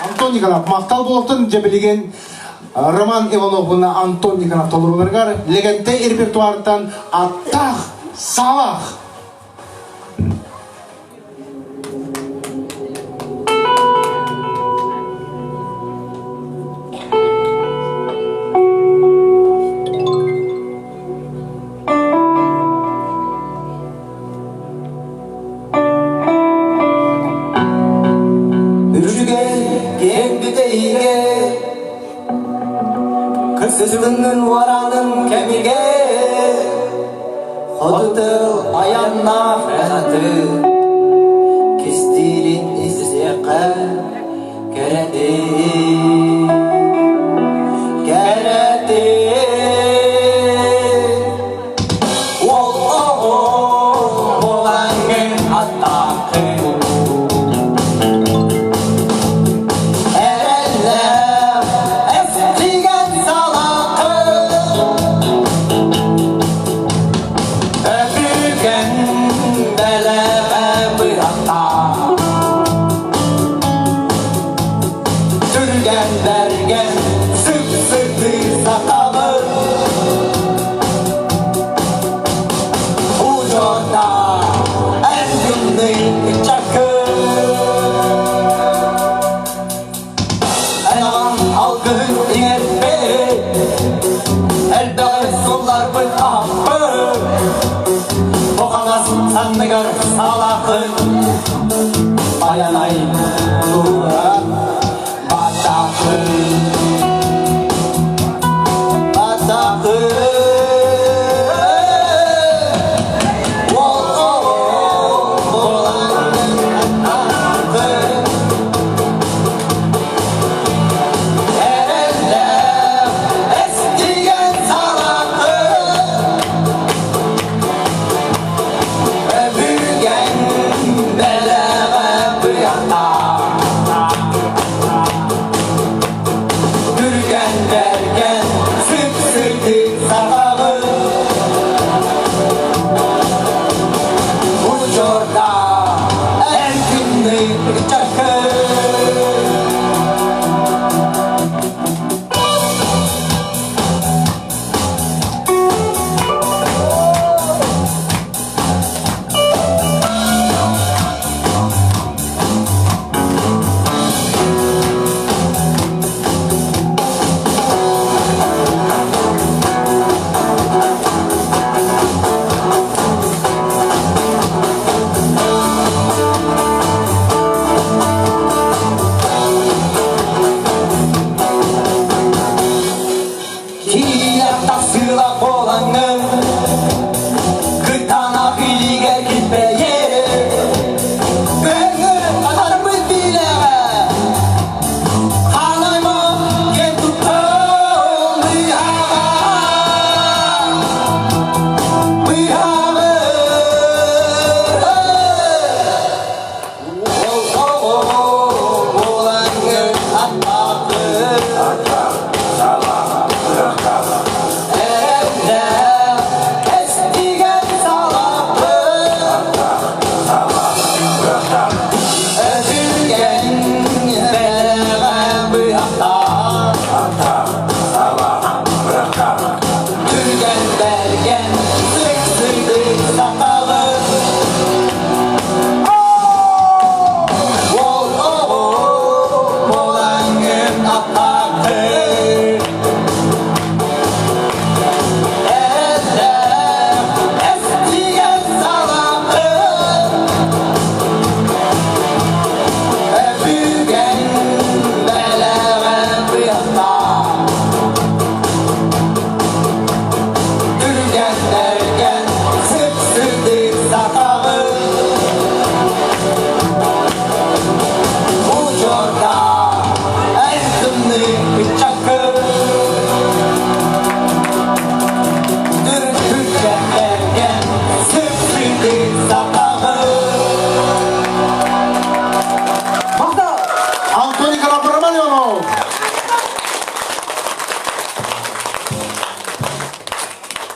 Антон Николаев махтал буолуохтун дьэ билигин Роман Иванов уонна Антон Николаев толорууларыгар Лэгэнтэй репертуартан аттаах саалаах Үчүгэй киэҥ бүтэйигэ Кысылыҥын уораанын кэмигэр Хотутыл айаннаах аты Кистиирин истиэххэ кэрэтин Кэрэтин Уол оҕо буолаҥҥын аттааххын Эрэллээх эстигэн салааххын Өбүгэн бэлэҕэ быһахтаах Түргэн бэргэн сып-сытыы сахабын Удьуорда эн күннүй ыччаккын Эн аҕаҥ алгыһын иҥэрбит Элбэҕи сылларбын аһаппыт Бу хаҥас санныгар саалааххын Байанай тура баттааххын Баттааххын Уол оҕо буолан аттааххын Эрэллээх эстигэн салааххын Өбүгэҥ бэлэҕэ быйахтаах.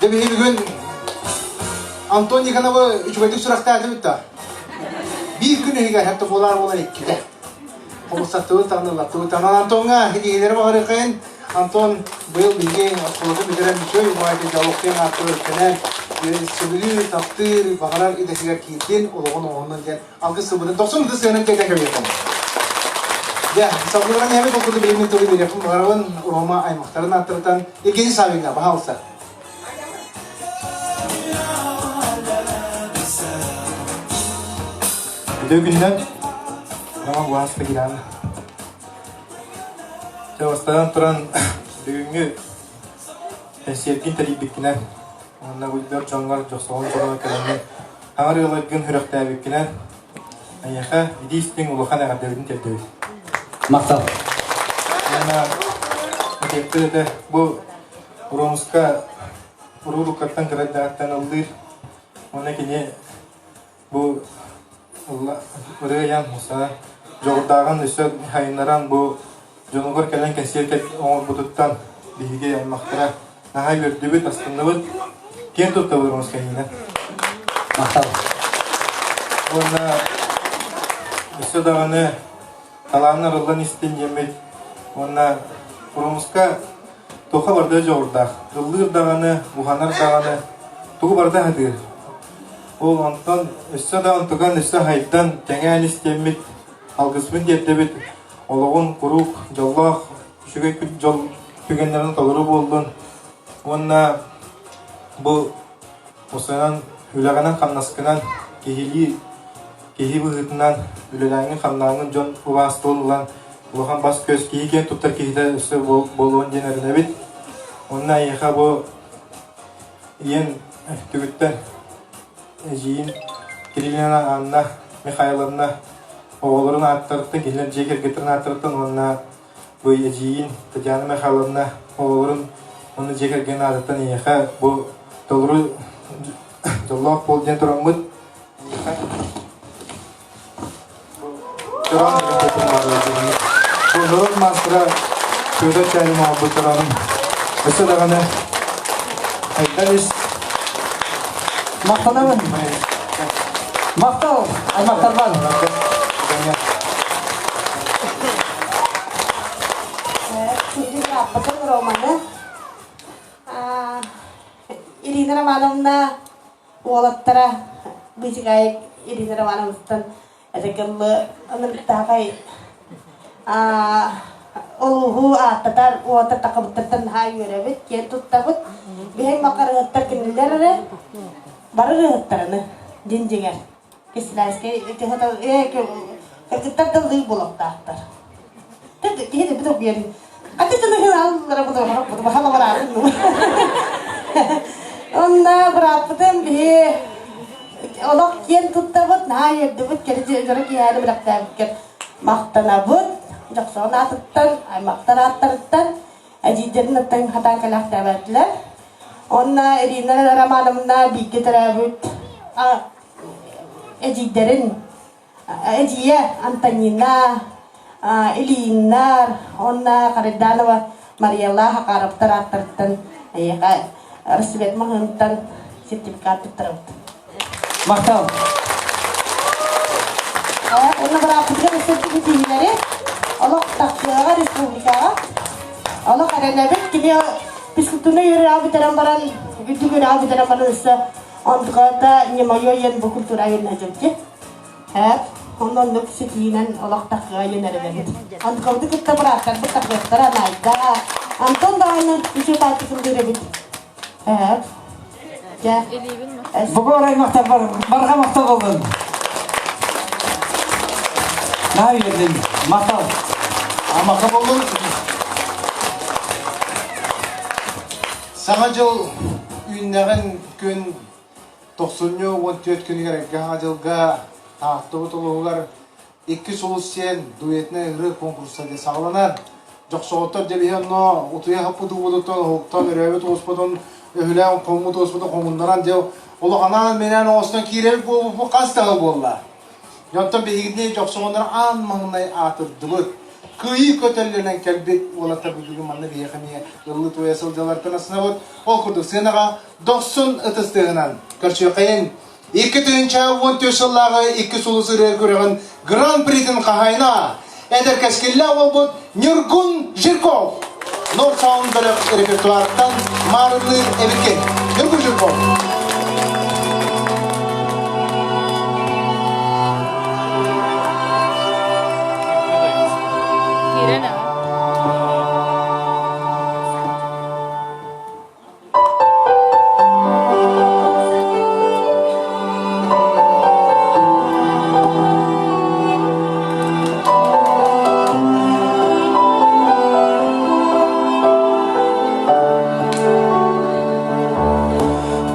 Дьэ биһи бүгүн Антон Никоновы үчүгэйдик сүрэхтээтибит да. Биир күн иһигэр хэпте буолар буолар иккитэ. Хомустаттыбыт даҕаны ыллаттыбыт даҕаны. Антоҥҥа ситиһиилэри баҕарыаххайын. Антон быйыл биһиги оскуолатын бүтэрэн үчүгэй убаайты диалогтыан ааттыы өртөнөн сөбүлүүр, таптыыр, баҕарар идэтигэр киирдин, олоҕун оҥоһуннун диэн алгыс сылбытын тохсун ытыс сыанан тиэрдэн кэбиһиэххин. Дьэ, салгыыран иһэбит ол курдук билиммин тылы биэриэхпин баҕарабын Рома аймахтарын ааттарыттан Евгений Саввиҥҥа, пожалуйста. Үтүө күннэр. Рома Гуаста Гиляна. Дьэ, бастатан туран, бүгүҥҥү кэнсиэргин тэрийбиккинэн уонна бу дьоҥҥор дьохсоҕун дьоно кэлэҥҥин таҥар ыаларгын сүрэхтээбиккинэн эйиэхэ итии истиҥ улахан эҕэрдэбитин тиэрдэбит. Махтал. Уонна этиэхпит этэ, бу Уромуска уруулуккаттан кыра эрдэҕиттэн ыллыыр. Уонна кини бу ырыа айан Муса дьоҕурдааҕын өссө хайыннаран бу дьонугар кэлэн кэнсиэр оҥорбутуттан биһиги аймахтара наһаа үөрдүбүт, астынныбыт. Киэн туттабыт Уромус кэннинэн. Махтал. Уонна өссө даҕаны талаанын арыллан истин диэммит уонна Уромуска Туохха барыта дьоҕурдаах, ыллыыр даҕаны, уһанар даҕаны, тугу барыта сатыыр. Ол онтон өссө да онтукан өссө хайдан, кэҥээн истиэммит, алгыспын тиэрдэбит, олоҕун куруук дьоллоох, үчүгэй дьол түгэннэрин толору буоллун уонна бу Усанан үлэҕинэн-хамнаскынан киһилии киһи быһыытынан үлэлээҥҥин-хамнааҥҥын дьон убаастабыл ылан улахан бас-көс киһи киэн туттар киһитэ өссө буолуон диэн эрэнэбит. Уонна эйиэхэ бу ийэн түгүттэн эдьиийин Кириллина Анна Михайловна оҕолорун ааттарыттан, кинилэр дьиэ кэргэттэрин ааттарыттан уонна Бу эдьиийин Татьяна Михайловна оҕолорун уонна дьиэ кэргэнин аатыттан эйиэхэ бу толору дьоллоох буол диэн тураммыт бу норуот маастара Федор Чарин оҥорбут туранын өссө даҕаны айдан ис Махтанабын. Махтал, аймахтарбар. Күндү Романы Ирина Романовна уолаттара Быычыкаайык Ирина Романовнаттан этекеллы ынырыктаахай улууһу ааттатар уота такыбыттартан наһаа үөрэбит, киэн туттабыт. Биһиги макарыһыттар кинилэр эрэ бары ырыаһыттарыны дьин дьиҥэр. Кисилээскэй кыргыттар да ыллыыр буолуохтаахтар. Киһи да бит биэрин. Аты тыныһын аллара бу бахала бараатын. Онна бырааппытын биһи олох киэн туттабыт, наһаа үөрдүбүт, кэри дьоро киһээни бэлэхтээбиккэр махтанабыт. Дьохсоҕон аатыттан, аймахтар ааттарыттан, эдьиийдэрин аттан хатаан кэлээхтээбэтилэр. Онно Ирина Романовна бииргэ төрөөбүт эдьиийдэрин эдьиийэ Антонина, Ильиннар уонна Харайданова Марияла Хакаровтар ааттарыттан эйиэхэ Рассвет маҕаһыынтан сертификат туттарабыт. Махтал. Уонна бырааппытыгар өссө ситиһиилэри олох тахсыаҕа республикаҕа. Олох эрэнэбит. Кини физкультурнай үөрэҕи бүтэрэн баран, үрдүк үөрэҕи бүтэрэн баран өссө онтуката не мое диэн бу культура айаннаһдьылдьы. Һээт, онно оннук ситиһиинэн олох тахсыаҕа диэн эрэнэбит. Онтукабыты кытта бырааттарбыт тахсыахтара Найда, Антон даҕаны үчүгэй баайтыкыллыыр эбит. Һээт. Дьэ. Бугор аймахтар барҕа махтал боллун. Наһаа үөрдүм. Махтал. Амаха боллун. Саҥа дьыл үүннэҕин күн тохсунньу 14 күнүгэр эргэ Саҥа дьылга Тааттабыт улууһугар икки сулус сиэн дуэтнай ырыа конкурса диэн саҕаланар. Дьохсоҕоттор дьэбиһи онно утуйа хаппыт уубутуттан уһуктан өрөөбүт ууспутун өһүлээн хоҥмут ууспутун хоҥуннаран дьэ олох анаан-минээн оҥостон киирэбит буолбуппут хас да сыл буолла. Дьонтон биһигини дьохсоҕоннор аан маҥнай аатырдыбыт. кыайыы көтөллөнөн кэлбит уолаттар бүгүн манна биһиэхэ эмиэ ыллыы туойа сылдьаллартан астынабыт. Ол курдук сыанаҕа дохсун ытыс тыаһынан көрсүөххэйиҥ. 2014 сыллааҕы икки сулус ырыа күрэҕин Гран-притин хаһаайына эдэр кэскиллээх уолбут Ньургун Жирков. Норд Sound бөлөх репертуарыттан маарынныыр эбиккин. Ньургун Жирков.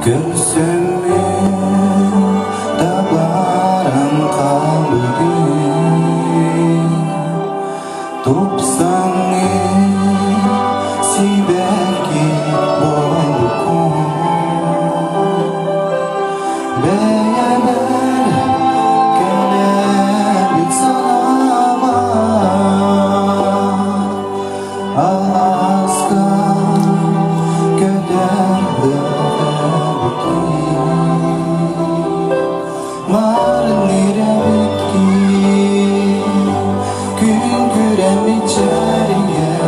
Көрсөммүн табаарым хаалбытын Тупсаҥҥын сибэкки буолбуккун Бэйэбэр кэлэбит санаама Алааска көтөр эбиккин Марын ирэбиккин, күн күрэммит чэригэр,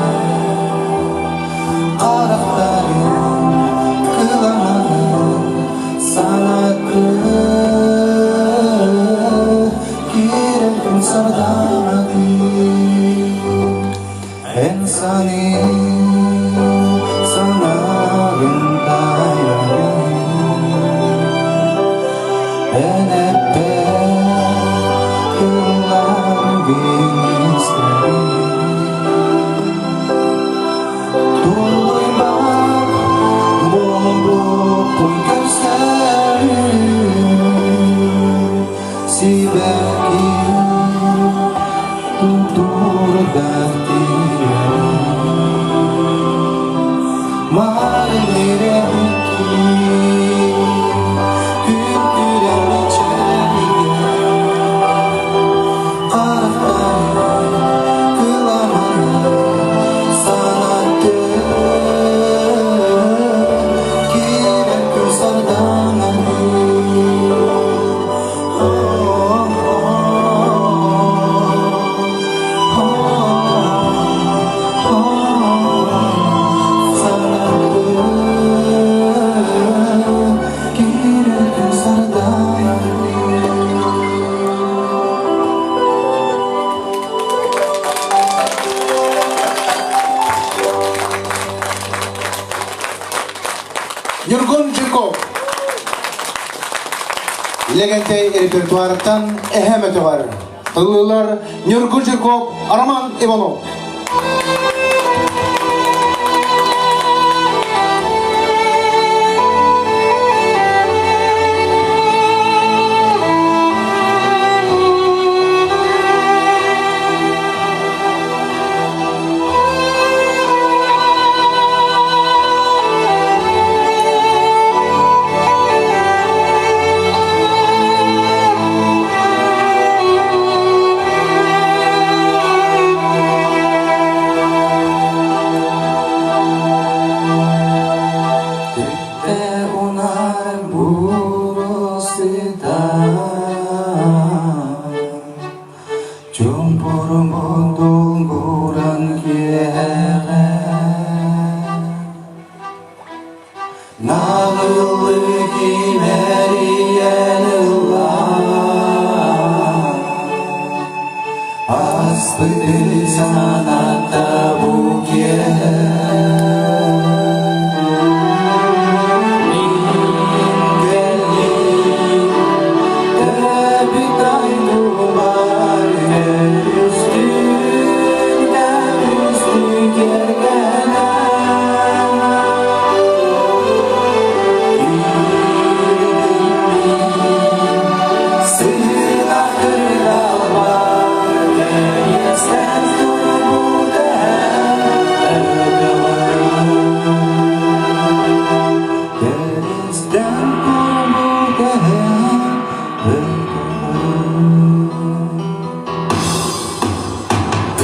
харахтарын кыламанын санатыы, киирэр күн сардаҥатыы. Эн саныы санаабын таайарын Эн эппэт тылларгын истэрин Тулуйбат буолбуппун көрсөрүн Сибэкки Тутуурдаах Марын ирэбиккин Күн күрэмэ чэлийэ Харахтарын кыламана санаттын Киирэр күн сардаҥаны Ньургун Жирков. Лэгэнтэй репертуарыттан эһэм өтөҕөр. Тыллыылар Ньургун Жирков, Роман Иванов. Түптэ унар бууру сытар Чуумпурбут долгуран киэһэҕэ Наҕыллык имэрийэн ыллаан Аспыты санатта бу киэһэ Мин кэллим Төрөөбүт дойдубар Өрүстүн көмүстүү кэргэнэ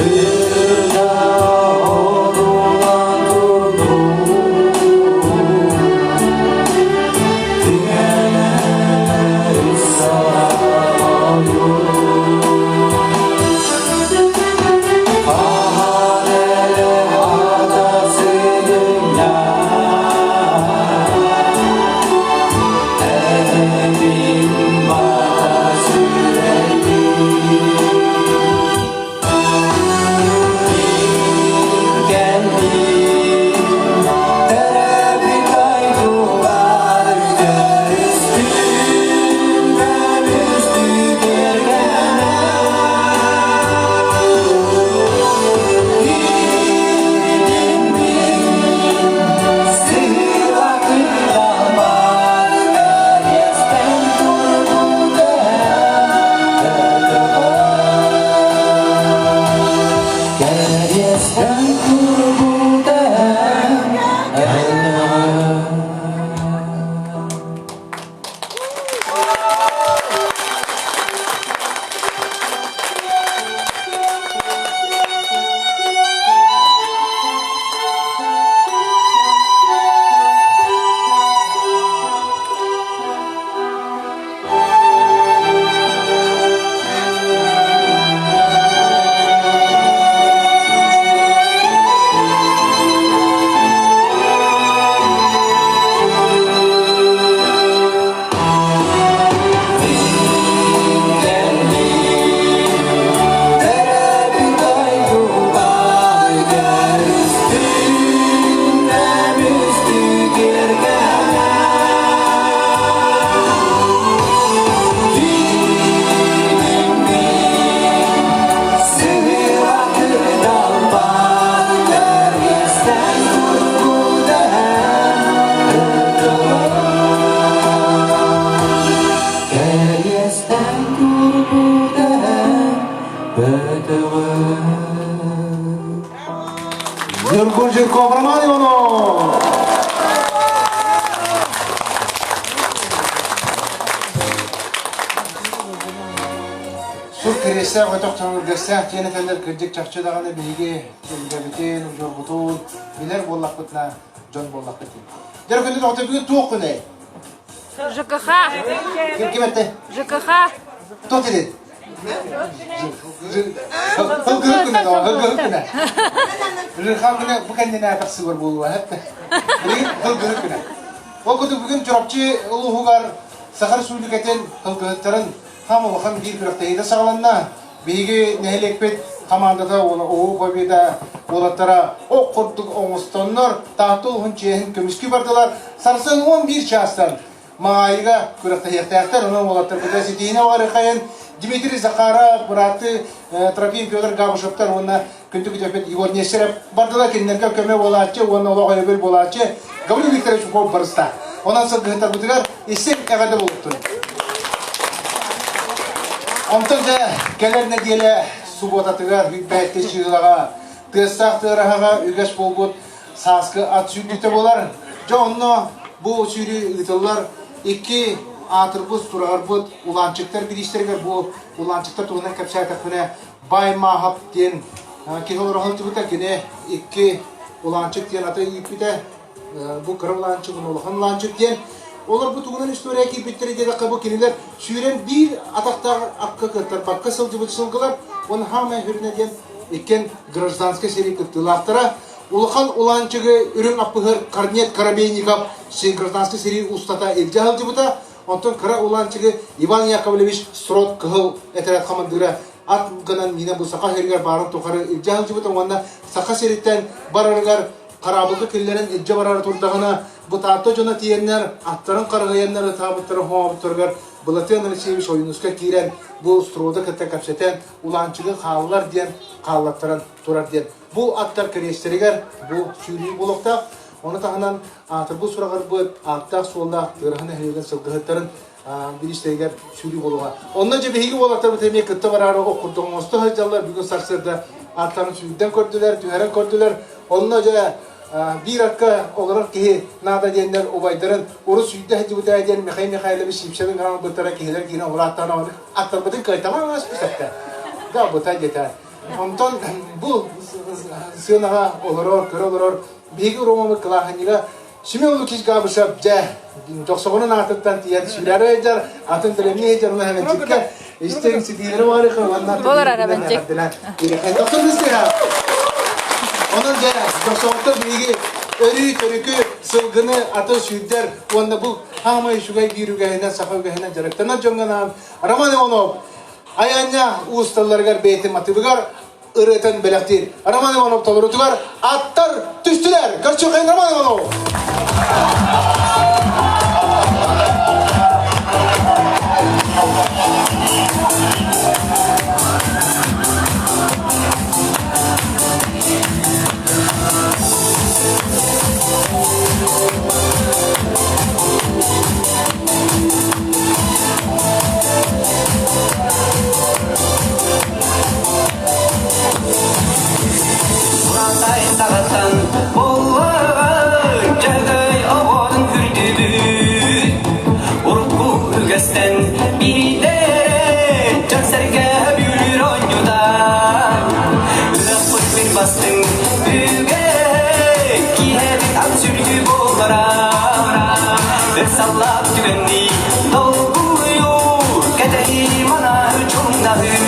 Yeah. Ньургун Жирков Роман Иванов! Сур кириэстээх өтөх төҥүргэстээх диэн этэллэр кырдьык чахчы даҕаны биһиги өбүгэбитин, удьуорбутун билэр буоллахпытына дьон буоллахпыт дии. Дьэ күндү доҕоттор бүгүн туох күнэй? ЖКХ. Ким ким этте? ЖКХ. Туох дедин? Хылгыһык күнэ доҕор, хылгыһык күнэ. ЖКХ күнэ бу кэннинэ тахсыбар буолуо, эппэ. Билигин хылгыһык күнэ. Ол курдук бүгүн Чурапчы улууһугар Саха Республикатын хылгыһыттарын хам улахан биир күрэхтэһиитэ саҕаланна. Биһиги нэһилиэкпит хамаандата Уу Победа уолаттара ох курдук оҥостоннор Таатта улууһун чиэһин көмүскүү бардылар. Сарсын 11 чаастан Маайыга күрэхтэһиэхтээхтэр. Онон уолаттарбытыгар ситиһиини баҕарыаххайын Дмитрий Захаров, быраатыы Трофим Петр Габышевтар уонна күндү күтүөппүт Егор Нестеров бардылар. Кинилэргэ көмө буолааччы уонна олох өйөбүл буолааччы Гаврил Викторович Попов барыста. Онон сылгыһыттарбытыгар истиҥ эҕэрдэ буолуохтун. Онтон дьэ кэлэр нэдиэлэ субуотатыгар Бүппээтти чыылаҕа тыастаах тыараһаҕа үгэс буолбут сааскы ат сүүрдүүтэ буолар. Дьэ онно бу сүүрүү ыытыллар икки аатырбыт, сураҕырбыт улаанчыктар бириистэригэр бу улаанчыктар туһунан кэпсээтэхпинэ Бай Маахап диэн киһи олоро сылдьыбыта. Кини икки улаанчык диэн аты ииппитэ. Бу кыра улаанчык, улахан улаанчык диэн. Олор бу тугунан история киирбиттэрэ диэтэххэ бу кинилэр сүүрэн биир атахтаах акка кыаттарбакка сылдьыбыт сылгылар. Уонна хаамай хүрүнэ диэн иккиэн гражданскай сэрии кыттыылаахтара. Улахан улаанчыгы үрүҥ аппыһыр Корнет Коробейников гражданскай сэрии устата илдьэ сылдьыбыта. Онтон кыра улаанчыгы Иван Яковлевич Строд кыһыл этэрээт хамандыыра ат гынан миинэ бу Саха сиригэр баарын тухары илдьэ сылдьыбыта уонна Саха сириттэн барарыгар хараабылга киллэрэн илдьэ барара турдаҕына бу Таатта дьоно тиийэннэр аттарын харыһыйаннар ытаабыттара хоҥообуттарыгар Былатыан Алексеевич Ойуунускай киирэн бу Строда кытта кэпсэтэн улаанчыгы хааллар диэн хааллаттаран турар диэн бу аттар кэриэстэригэр бу сүүрүү буолуохтаах. Ону таһынан аатырбыт сураҕырбыт ааттаах-суоллаах Тыараһа нэһилиэгин сылгыһыттарын бириистэригэр сүүрүү буолуоҕа. Онно дьэ биһиги уолаттарбыт эмиэ кытта бараары ох курдук оҥосто сылдьаллар. Бүгүн сарсыарда аттарын сүүрдэн көрдүлэр, түһэрэн көрдүлэр. Онно дьэ биир акка олорор киһи наада диэннэр убайдарын урут сүүрдэ сылдьыбыта диэн Михаил Михайлович Сипсевин грамотбыттара киһилэр киирэн олорааттаан аттарбытын кыайтаман ааспыт Да, бута диэтэ. Онтон бу сыанаҕа олорор, көрө олорор биһиги Ромамыт кылааһынньыга Семен Лукич Габышев дьэ дохсоҕунун аатыттан тиийэн сүүрээри сылдьар, атын бэлэмнии сылдьар уонна Эвенчиккэ истиҥ ситиилэри баҕарыахха уонна Болар Эвенчик. Доктор Быстыга. Онон дьэ дохсоҕуттар биһиги өрүү төрүкү сылгыны аты сүүрдэр уонна бу хаамай үчүгэй биир үгэһинэн саха үгэһинэн дьарыктанар дьоҥҥо анаан Роман Иванов Айаанньа уусталларыгар бэйэтин матыыбыгар ырыатын бэлэхтиир. Роман Иванов толорутугар аттар түстүлэр. Көрсүөххэйин Роман Иванов! Уратай саҕаттан буоллаҕай, дьөгөй оҕотун үрдүбүт. Урукку үгэстэн биирдэ дьон-сэргэ бүлүүр оонньуута. Ыһыахпыт бир бастыҥ үгэһэ, киэһэбит ат сүргү буолара. Ыксаллаах түгэннии долгуйуу, кэтэһии манаһы чуҥнаһыы.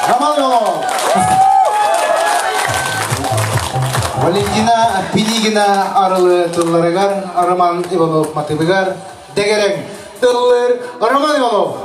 Роман Иванов! Валентина Пинигина арылы тылларыгар Роман Иванов матыбыгар дэгэрэҥ тыллыр Роман Иванов!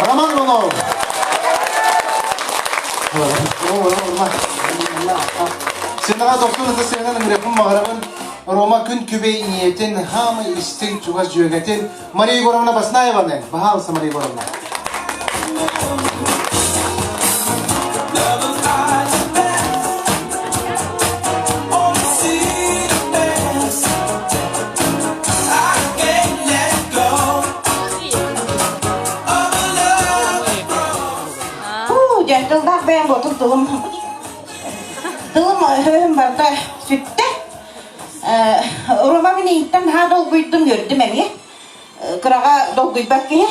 Роман Иванов! Сынаҕа тохтун ытыс сыанан ыҥырыахпын баҕарабын. Рома күн күбэй ийэтин, хаамай истиҥ чугас дьүөгэтин Мария Егоровна Баснаеваны. Баһаалыста, Мария Егоровна. Дьэ, тыллаах бэйэм буотун тылым тылым өһөһүм барыта сүттэ. Рома минииттэн наһаа долгуйдум, үөрдүм эмиэ. Кыраҕа долгуйбат киһи.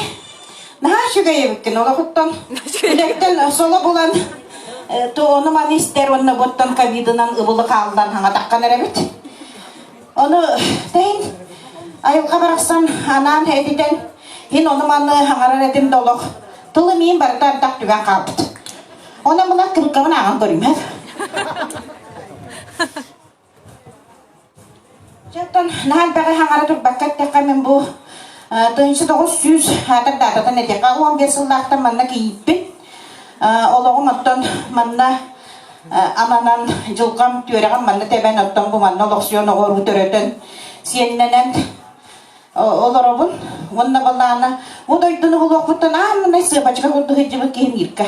Наһаа үчүгэй эбиккин олохуттан үлэттэн соло булан ону маны истэр уонна буттан ковидынан ыбылы хааллан хаҥатаххан эрэбит. Ону тэйин айылҕа барахсан анаан этитэн хин ону маны хаҥарар этим да олох тылым иин барыта ардах түгэн хаалбыт. Онон мына кырыккабын ааҕан көрүмэр. Дьэ, оттон наһаа элбэҕи хаҥара турбакка эттэххэ, мин бу 1900 аатар даататын этиэххэ, 15 сыллаахтан манна кийииппин. Олоҕум оттон манна ананан дьылҕам түөрэҕим манна тэбэн, оттон бу манна олохсуйан оҕо-уруу төрөтөн, сиэннэнэн олоробун. Уонна балаана бу дойдуну булуохпуттан аан сыапачка курдук сылдьыбыт киһим Ирка.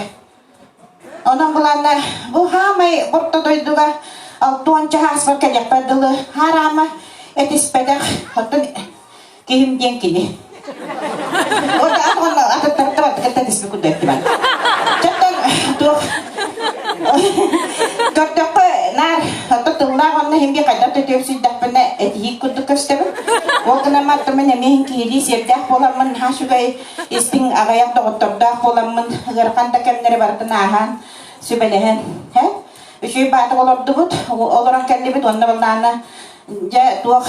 Онон былаанна бу хаамай орто дойдуга алтуонча ааспар кэлиэхпэр дылы хараама этиспэтэх оттон киһим диэн кини. Вот аны атыттарыттар аттыкатта этиспит курдук эттим. Чаттан туох көрдөххө наар оттон тыллаах онно иһин би хайдах да түөпсүйдэхпинэ этиһии курдук көстөбүн. Ол гынан маттымын эмиэ иһин киһилии сиэрдээх буоламмын наһаа үчүгэй Истиҥ аҕыйах доҕоттордоох буоламмын, ыарахан да кэмнэри барытын ааһан, сүбэлэһэн, һэ? Үчүгэй баатык олордубут, олорон кэллибит уонна былаана дьэ туох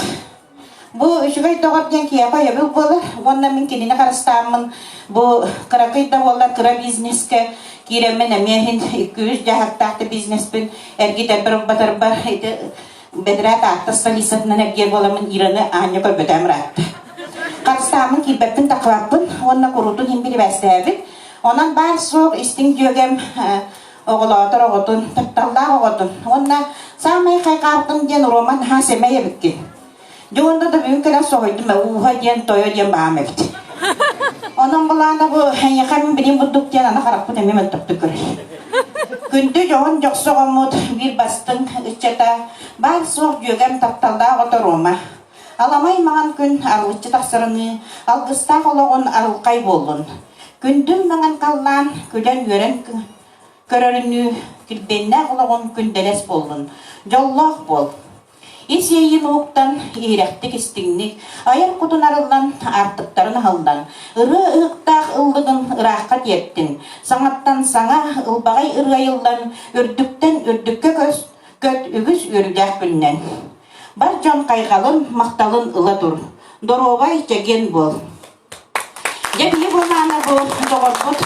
бу үчүгэй доҕор диэн киһиэхэ өйөбүл буолар уонна мин кинини харыстааммын бу кыракый да буоллар кыра бизнескэ киирэммин эмиэ иһин икки-үс дьаһахтаах да бизнеспин эргитэрбэр-урбатарбар ити бэдэрээт ааттас полициятынан эргиэр буоламмын Ираны аанньа көрбөтөөм ыраатта. Харыстааммын киирбэппин таххыбаппын уонна куруутун иһин бирибээстээбит. Онон баар-суох истиҥ дьүөгэм оҕолоотор оҕотун, тапталлаах оҕотун уонна саамай хайҕаабытым диэн Рома наһаа сэмэй эбиккин. Дьэ уонна да бүгүн кэлэн соһуйдум ээ, ууһа диэн, тойо диэн баам эбит. Онон былаана бу эйиэхэ мин билим бурдук диэн аны харахпыт эмиэ мөлтөхтүк көрөр. Күндү дьоһун дьохсоҕоммут биир бастыҥ ыччата баар-суох дьүөгэм тапталлаах ото Рома. Аламай маҥан күн арылыччы тахсарыныы, алгыстаах олоҕун арылхай буоллун. Күндүм маҥан халлаан күлэн-үөрэн көрөрүнүү, килбиэннээх олоҕун күндэлэс буоллун. Дьоллоох буол. Ис иэйиин уһуктан, иһирэхтик-истиҥник, айар кутун арыллан, аартыктарын аһыллан, ырыа ыһыктаах ыллыгын ыраахха тиэртин, саҥаттан саҥа ылбаҕай ырыа айыллан, үрдүктэн үрдүккэ көс, көт үгүс үөрүүлээх күннэн. Бар дьон хайҕалын, махталын ыла тур. Доруобай, чэгиэн буол. Дьэ биһи буоллаҕына бу доҕорбут,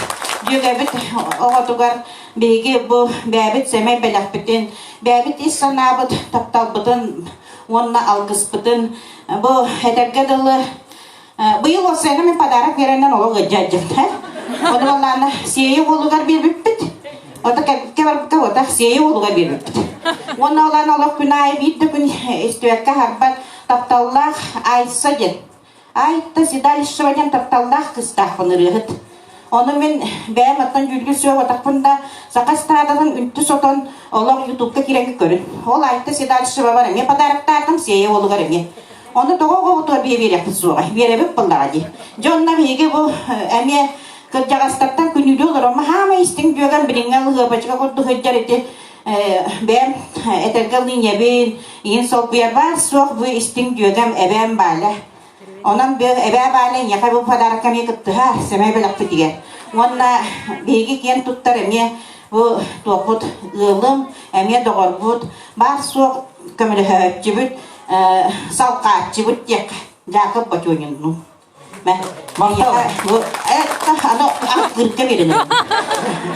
дьүөгэбит оҕотугар биһиги бу бэйэбит сэмэй бэлэхпитин, бэйэбит ис санаабыт тапталбытын уонна алгыспытын бу этэргэ дылы быйыл уопсайынан мин подарок биэрэннэн олох ыдьа-ыдьа Ону буоллаҕына сиэйэ уолугар биэрбиппит. Ото кэлбиккэ барбыкка ота сиэйэ уолугар биэрбиппит. Уонна ол олох күн аайы биир да күн истибэккэ аһарбат тапталлаах Айса диэн Айта Седалищева диэн тапталлаах кыыстаахпын ырыаһыт. Ону мин бэйэм оттон дьүүлгү сүөх да саха эстрадатын үнтү сотон олох ютубка киирэн көрүн. Ол Айта Седалищевабар эмиэ подароктаатым, Сиэйэ уолугар эмиэ. Ону тоҕо оҕобутугар биэриэхпит суоҕа, биэрэбит буоллаҕа дии. Дьэ онно биһиги бу эмиэ кырдьаҕастартан күнүүлүү олоромму хаамай истиҥ дьүөгэм билиҥҥэ лыһыабачка курдук сылдьар ити бэйэм этэргэ лииньэбин иин солбуйар баар суох бу истиҥ дьүөгэм эбээм Бааля. Онон бу эбээ Бааля эйиэхэ бу подарокка эмиэ кыттыһа сэмэй бэлэхпитигэр. Уонна биһиги киэн туттар эмиэ бу туохпут ыалым, эмиэ доҕорбут, баар суох көмөлөһөөччүбүт, салҕааччыбыт диэххэ Дьаакып Бочуониннуун. Махтал. Аны кырка берин.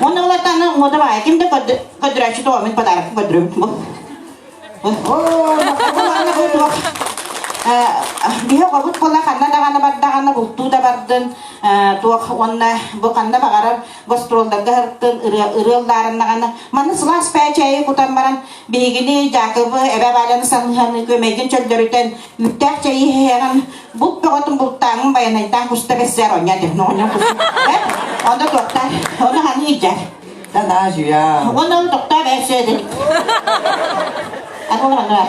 Уонна ол аны мода баай ким да көдүрәчү тоҕо мин подарок көдүрүм бу. Биһи оҕобут буола ханна даҕаны бардаҕына бултуу да бардын, туох уонна бу ханна баҕарар гастролларга сырыттын, ырыа ыллаарыннаҕына маны сылаас пээчээйи кутан баран биһигини Дьаакыбы эбэ Валяны саныһаны күөмэйгин чөллөрүтэн үүттээх чэйи иһэҕин булт бөҕөтүн бултааҥын байанайдаан куста бэссээр онньо этим оҕонньор кус онно туохтаар ону ханыы илдьэр уонна ол тохтоо бэйсэ этин Атоланар.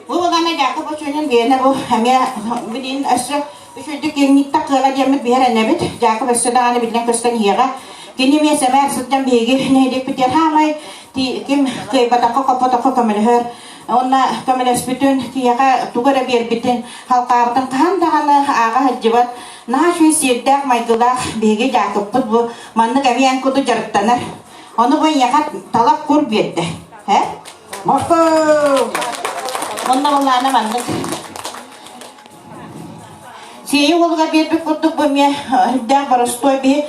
Бу булана Дьаакып Очуонун биэнэ бу эмиэ билин өссө үчүгдүк киэҥник кыаҕа диэммит биһэр энэбит. Дьаакып өссө даҕаны биллэн көстөн иһиэҕэ. Кини эмиэ сэмээр сылдьан биһиги нэһилиэкпитигэр хаамай ким кыайбатахха хоппотоххо көмөлөһөр. Уонна көмөлөспүтүн, киһиэхэ тугу эрэ биэрбитин, халҕаабытын хаһан даҕаны ааҕа сылдьыбат. Наһаа үчүгэй сиэрдээх майгылаах биһиги Дьаакыппыт бу маннык эмиэ эн курдук дьарыктанар. Ону бу эйиэхэ талах кур биэрдэ. Э? Махтал! Онно былаана маннык. Сиэйи уолугар биэрбит курдук бу эмиэ үрдээх боростуой биһи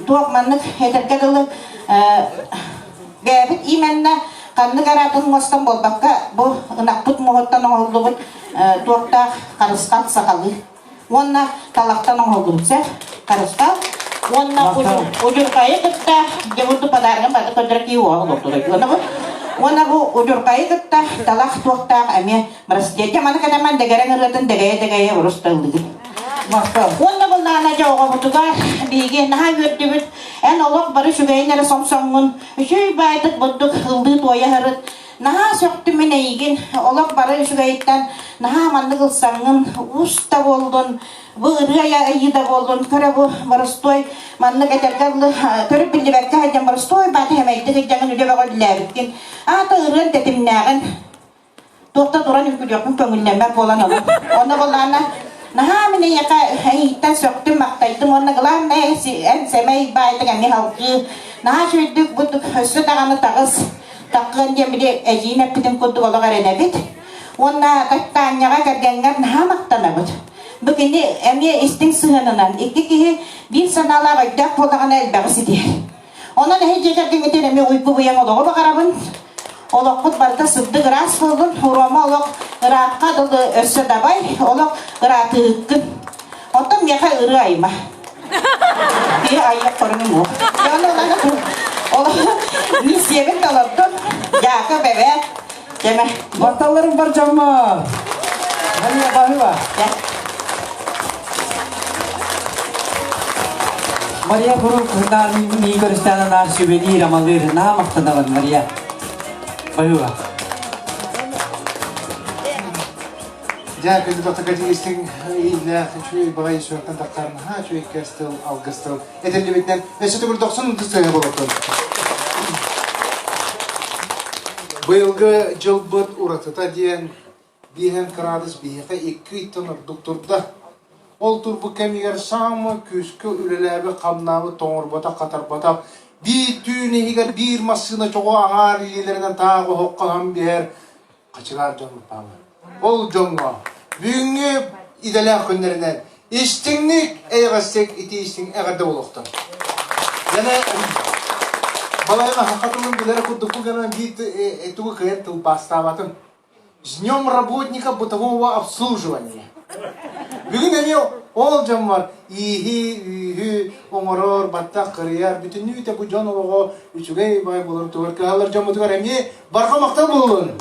туох маннык этэргэ дылы бэйэбит именно ханнык араатын муостан буолбакка бу ынахпыт муоһуттан оҥоһуллубут туохтаах харысхал сахалыы уонна талахтан оҥоһуллубут сэр харысхал уонна удьурхайы кытта дьэ бу подарогын бары көрдөрө кии уоҕа олохтура уонна бу уонна бу удьурхайы кытта талах туохтаах эмиэ браслетте маны кэтэмэн дэгэрэҥ ырыатын дэгэйэ-дэгэйэ урус тыллыгын уонна былаана дьэ оҕобутугар биһиги наһаа үөрдүбүт эн олох бары үчүгэйин эрэ сомсоҥҥун үчүгэй баайдык бурдук ыллыы туойа сырыт Наһаа сөхтүм мин эйигин, олох бары үчүгэйиттэн наһаа маннык ылсаҥҥын, уус да буоллун, бу ырыа айыы да буоллун, көрө бу боростуой маннык этэргэ дылы көрүп биллибэккэ сылдьан боростуой бааты хэмэйдик сылдьаҥҥын үлэ бөҕө үлэлээбиккин, аата ырыан тэтимнээҕин туохта туран үҥкүлүөхпүн көҥүллэммэт буолан ону. Онно буоллаҕына наһаа мин эйиэхэ эйииттэн сөхтүм, махтайдым уонна главное эн сэмэй баайдык эмиэ халгыы наһаа үчүгэйдик бу өссө даҕаны таҕыс Таккыан диэн били эдьиийим эппитин курдук олох эрэнэбит. Уонна Таанньаҕа кэргэҥҥэр наһаа махтанабыт. Бу кини эмиэ истиҥ сыһыанынан икки киһи биир санаалаах өйдөөх буоллаҕына элбэҕи ситиһэр. Онон эһи дьиэ кэргэҥҥитин эмиэ уйгу-быйаҥ олоҕу баҕарабын. Олоххут барыта сырдык ыраас буоллун, уруома олох ыраахха дылы өссө дабай, олох ыраатыһыккын. Оттон миэхэ ырыа айма. Киһи айыах көрүҥүм уох. Ол миссиябин толордум. Дьаака бэбэ. Дэмэ. Махталларым бар дьоммор. Мария баһыба. Мария куруук наан мии көрүстээн наар сүбэлиир, амалыыр. Наһаа махтанабын, Мария. Баһыба. Дьэ, күндү доктор истиҥ иилээх үчүгэй баҕайы сүрэхтэн тахсар наһаа үчүгэй кэс тыл, алгыс тыл этиллибитинэн өссө төгүл дохсун ытыс тыаһа болоттун. Быйылгы дьылбыт уратыта диэн биэһэн кыраадыс биһиэхэ икки ыйтан ордук турда. Ол турбут кэмигэр саамай күүскэ үлэлээбит, хамнаабыт, тоҥорботох-хатарбатах, биир түүн иһигэр биир массыына чоҕу аҥаар илиилэринэн таах оһоххо аһан биһэр хачыгаар дьон бааллар. Ол дьоҥҥо бүгүҥҥү идэлээх күннэринэн истиҥник, эйэҕэстик итии-истиҥ эҕэрдэ буолуохтун. Дьэне балайын саха тылын билэрэ курдукку гынан биир тугу кыайан тылбаастаабатым. С днем работника бытового обслуживания. Бүгүн эмиэ ол дьоммор ииһи, үүһү оҥорор, баттах кырыйар, бүтүннүүтэ бу дьон олоҕо үчүгэй баай буолар тугар кыһаллар дьоммутугар эмиэ барҕа махтал буоллун!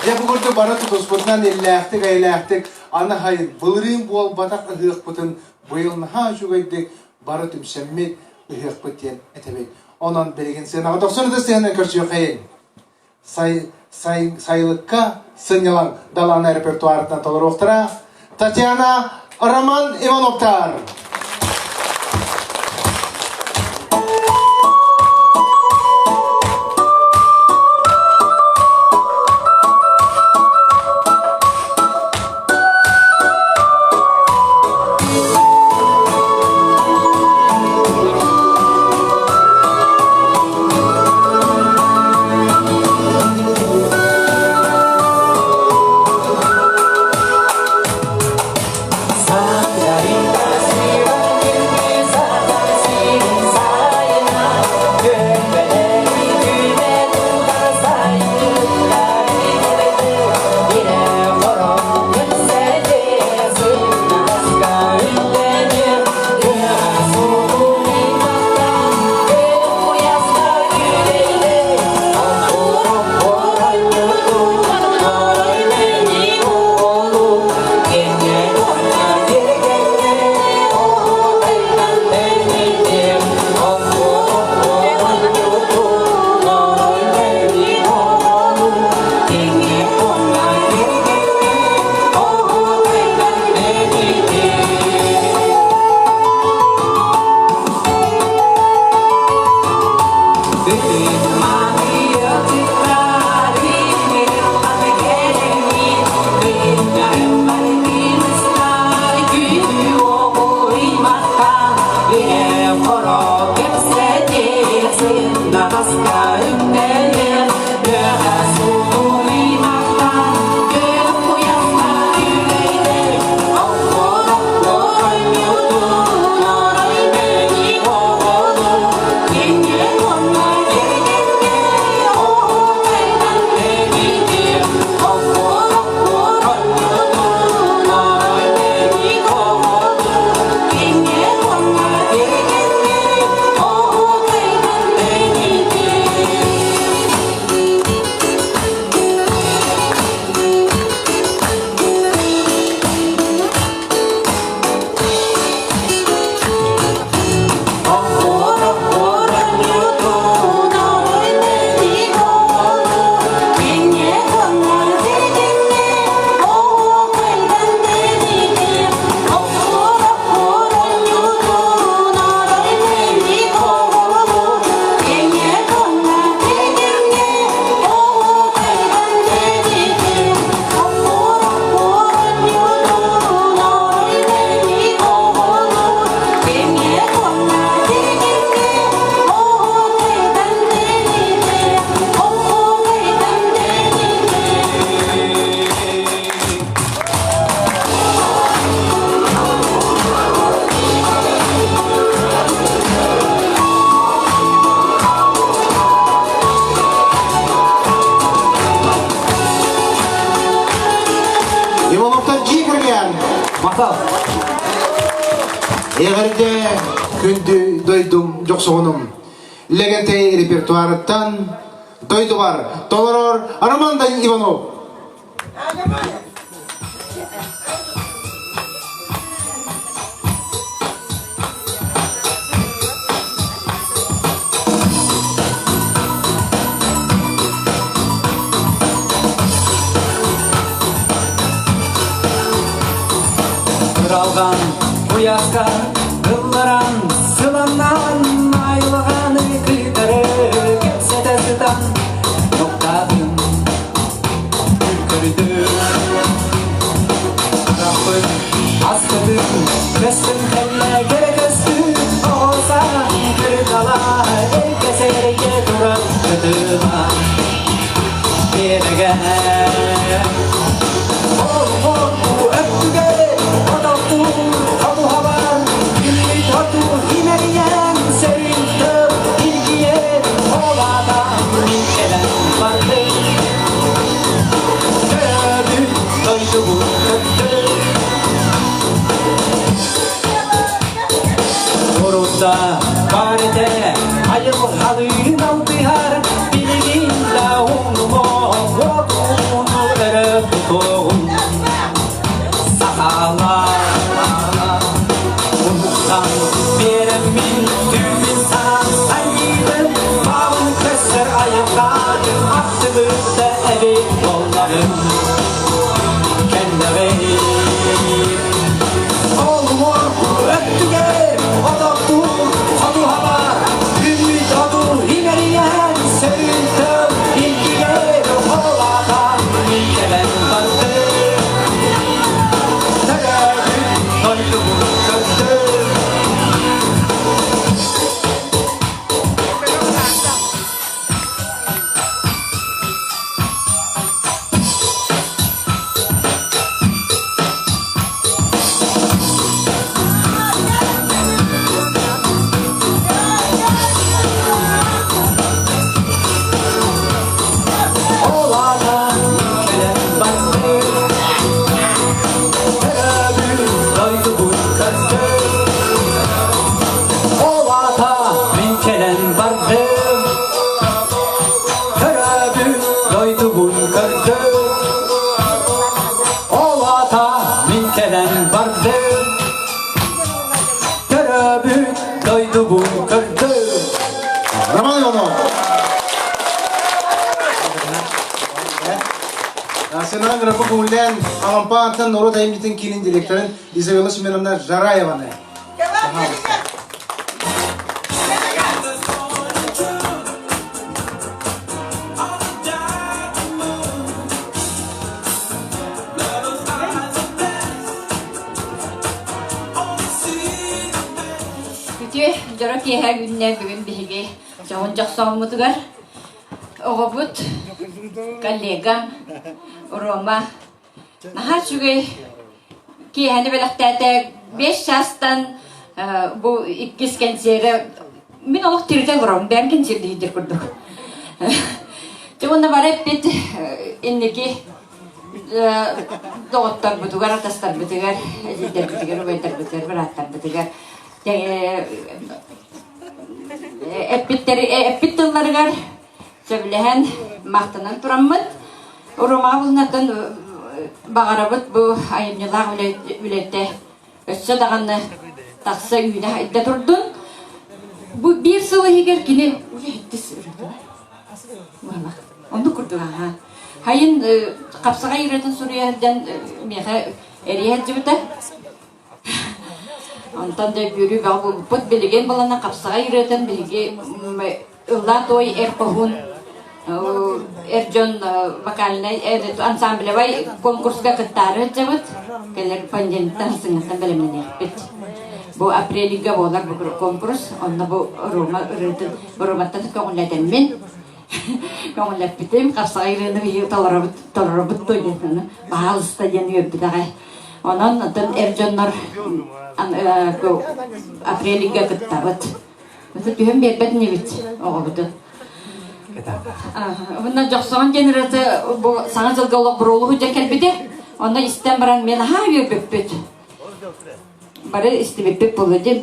Дьэ бу курдук бары тутуспутунан иллээхтик, эйэлээхтик аны хайын былырыын буолбатах ыһыахпытын быйыл наһаа үчүгэйдик бары түмсэммит ыһыахпыт диэн этэбит. Онон билигин сыанаҕа тохсон ытыс тыаһынан көрсүөххэйиҥ. Сай, сай, сайылыкка сынньалаҥ далаана репертуарыттан толоруохтара Татьяна Роман Ивановтар. Махтал. Эҕэрдэ күндү дойдум дьохсоҕунум. Лэгэнтэй репертуарыттан дойдубар толорор Роман Иванов. Кыралган куйааска ылларан сыланнан айылҕаны кытары кэпсэтэ сытан нуктаатым көрдүм Рахпын астытым көстүм кэллэ кэрэ көстүү оҕо кырдала эргэ турар кытыла биэрэгэ Өттүгэр отохтуур хомуһабар Күлүт оту имэрийэн сөрүнтөр илгийэр Олаата мин кэлэн бардым Төрөөбүт дойдубун көттөр Урутта баар этэ айылҕалыын алтыһар билигин да умнумуох уотуну өрө тутуоҕун сахалар Уһуктан биэрэммин түүнүн саҕан сайыытын баабын көссөр айылҕатын аттыбыта эбит буолларым кэннэҕин Өттүгэр ототтуур хотуһабар Күммүт оту имэрийэн сөрүнтөн илгигэр холатан миикэлэн бардым Төрөөбүт дойдубун көрдүм Мин кэлэн бардым Төрөөбүт дойдубун көрдүм Ол аата мин кэлэн бардым Төрөөбүт дойдубун көрдүм Роман Иванов. Сенат Грапа көңүллээн Алампаантан норуот айымньытын киинин директорын Изабелла Семеновна Жараеваны. Үтүө дьоро киэһэ күннэ бүгүн биһиги дьоһун дьохсооммутугар оҕобут коллегам Рома Наһаа үчүгэй киэһэни бэлэхтээтэ. 5 чаастан бу иккис кэнсиэрэ мин олох тиритэ олоробун, бэйэм кэнсиэрдиһийдир курдук. Дьэ уонна бары эппит инники доҕотторбутугар, атастарбытыгар, эдьиийдэрбитигэр, убайдарбытыгар, бырааттарбытыгар эппиттэр эппит тылларыгар сөбүлэһэн махтанан тураммыт Урумаабылнаттан баҕарабыт бу айымньылаах үлэтэ өссө даҕаны тахса үүнэ хайда турдун. Бу биир сыл иһигэр кини уже хэттис Оннук курдук аха. Хайын хапсаҕай ырыатын суруйа сылдьан миэхэ эрийэ сылдьыбыта. Онтон да үөрүү бөҕө буолбуппут. Билигин балана хапсаҕай ырыатын биһиги ыллаа той эр хоһуун эр дьон вокальнай ансамблевай конкурска кыттаары сылдьабыт. Кэлэр понедельниктан сыҥаттан бэлэмнэниэхпит. Бу апрельга буолар бу конкурс. Онно бу Рома ырыатын Роматтан көҕүлэтэммин көҕүлэппитим. Хапсаҕай ырыаны биһиги толоробут толоробут диэн баһаалыста диэн үөрбүт аҕай. Онон оттон эр дьоннор апрельга кыттабыт. Это түһэн биэрбэт инибит оҕобутун. Онно Дьохсоҕон диэн ырыата бу саҥа дьылга олох буруолуһу дьэ кэлбитэ. Онно истэн баран мен аһаа үөрбүппүт. Бары истибиппит буолуо. Дьэ,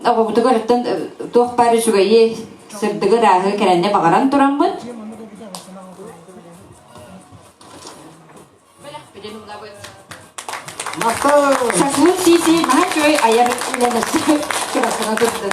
оҕобутугар оттон туох баар үчүгэйи, сырдыгы, ырааһы кэрэнне баҕаран тураммыт. Шашлык сии-сии наһаа үчүгэй айар үлэни кырасына турду.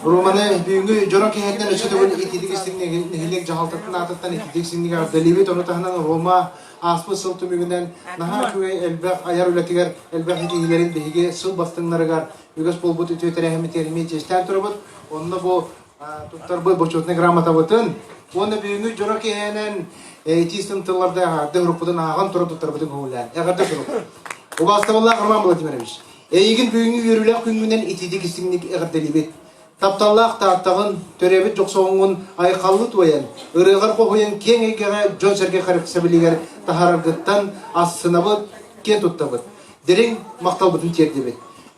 Романы бүгүҥҥү дьоро киһиттэн өссө төгүл ититик истиҥ нэһилиэк дьаһалтатын аатыттан ититик истиҥник эҕэрдэлиибит. Ону таһынан Рома ааспыт сыл түмүгүнэн наһаа үчүгэй элбэх айар үлэтигэр элбэх ситиһиилэрин биһиги сыл бастыҥнарыгар үгэс буолбут үтүө тэрээһиммитигэр эмиэ чиэстээн турабыт. Онно бу туттарбыт бочуотунай грамотабытын уонна бүгүҥҥү дьоро киэһэнэн итии тыллардаах эҕэрдэ сурукпутун ааҕан туран туттарбытын көҥүллээн эҕэрдэ сурук. Убаастабыллаах Роман Владимирович, эйигин бүгүҥҥү үөрүүлээх күҥҥүнэн итиитик истиҥник эҕэрдэлиибит. Тапталлаах Тааттаҕын, төрөөбүт Дьохсоҕоҥҥун айхаллыы туойан, ырыаҕар хоһуйан киэҥ эйгэҕэ дьон-сэргэ кэрэхсэбилигэр таһаараргыттан астынабыт, киэн туттабыт. Дириҥ махталбытын тиэрдэбит.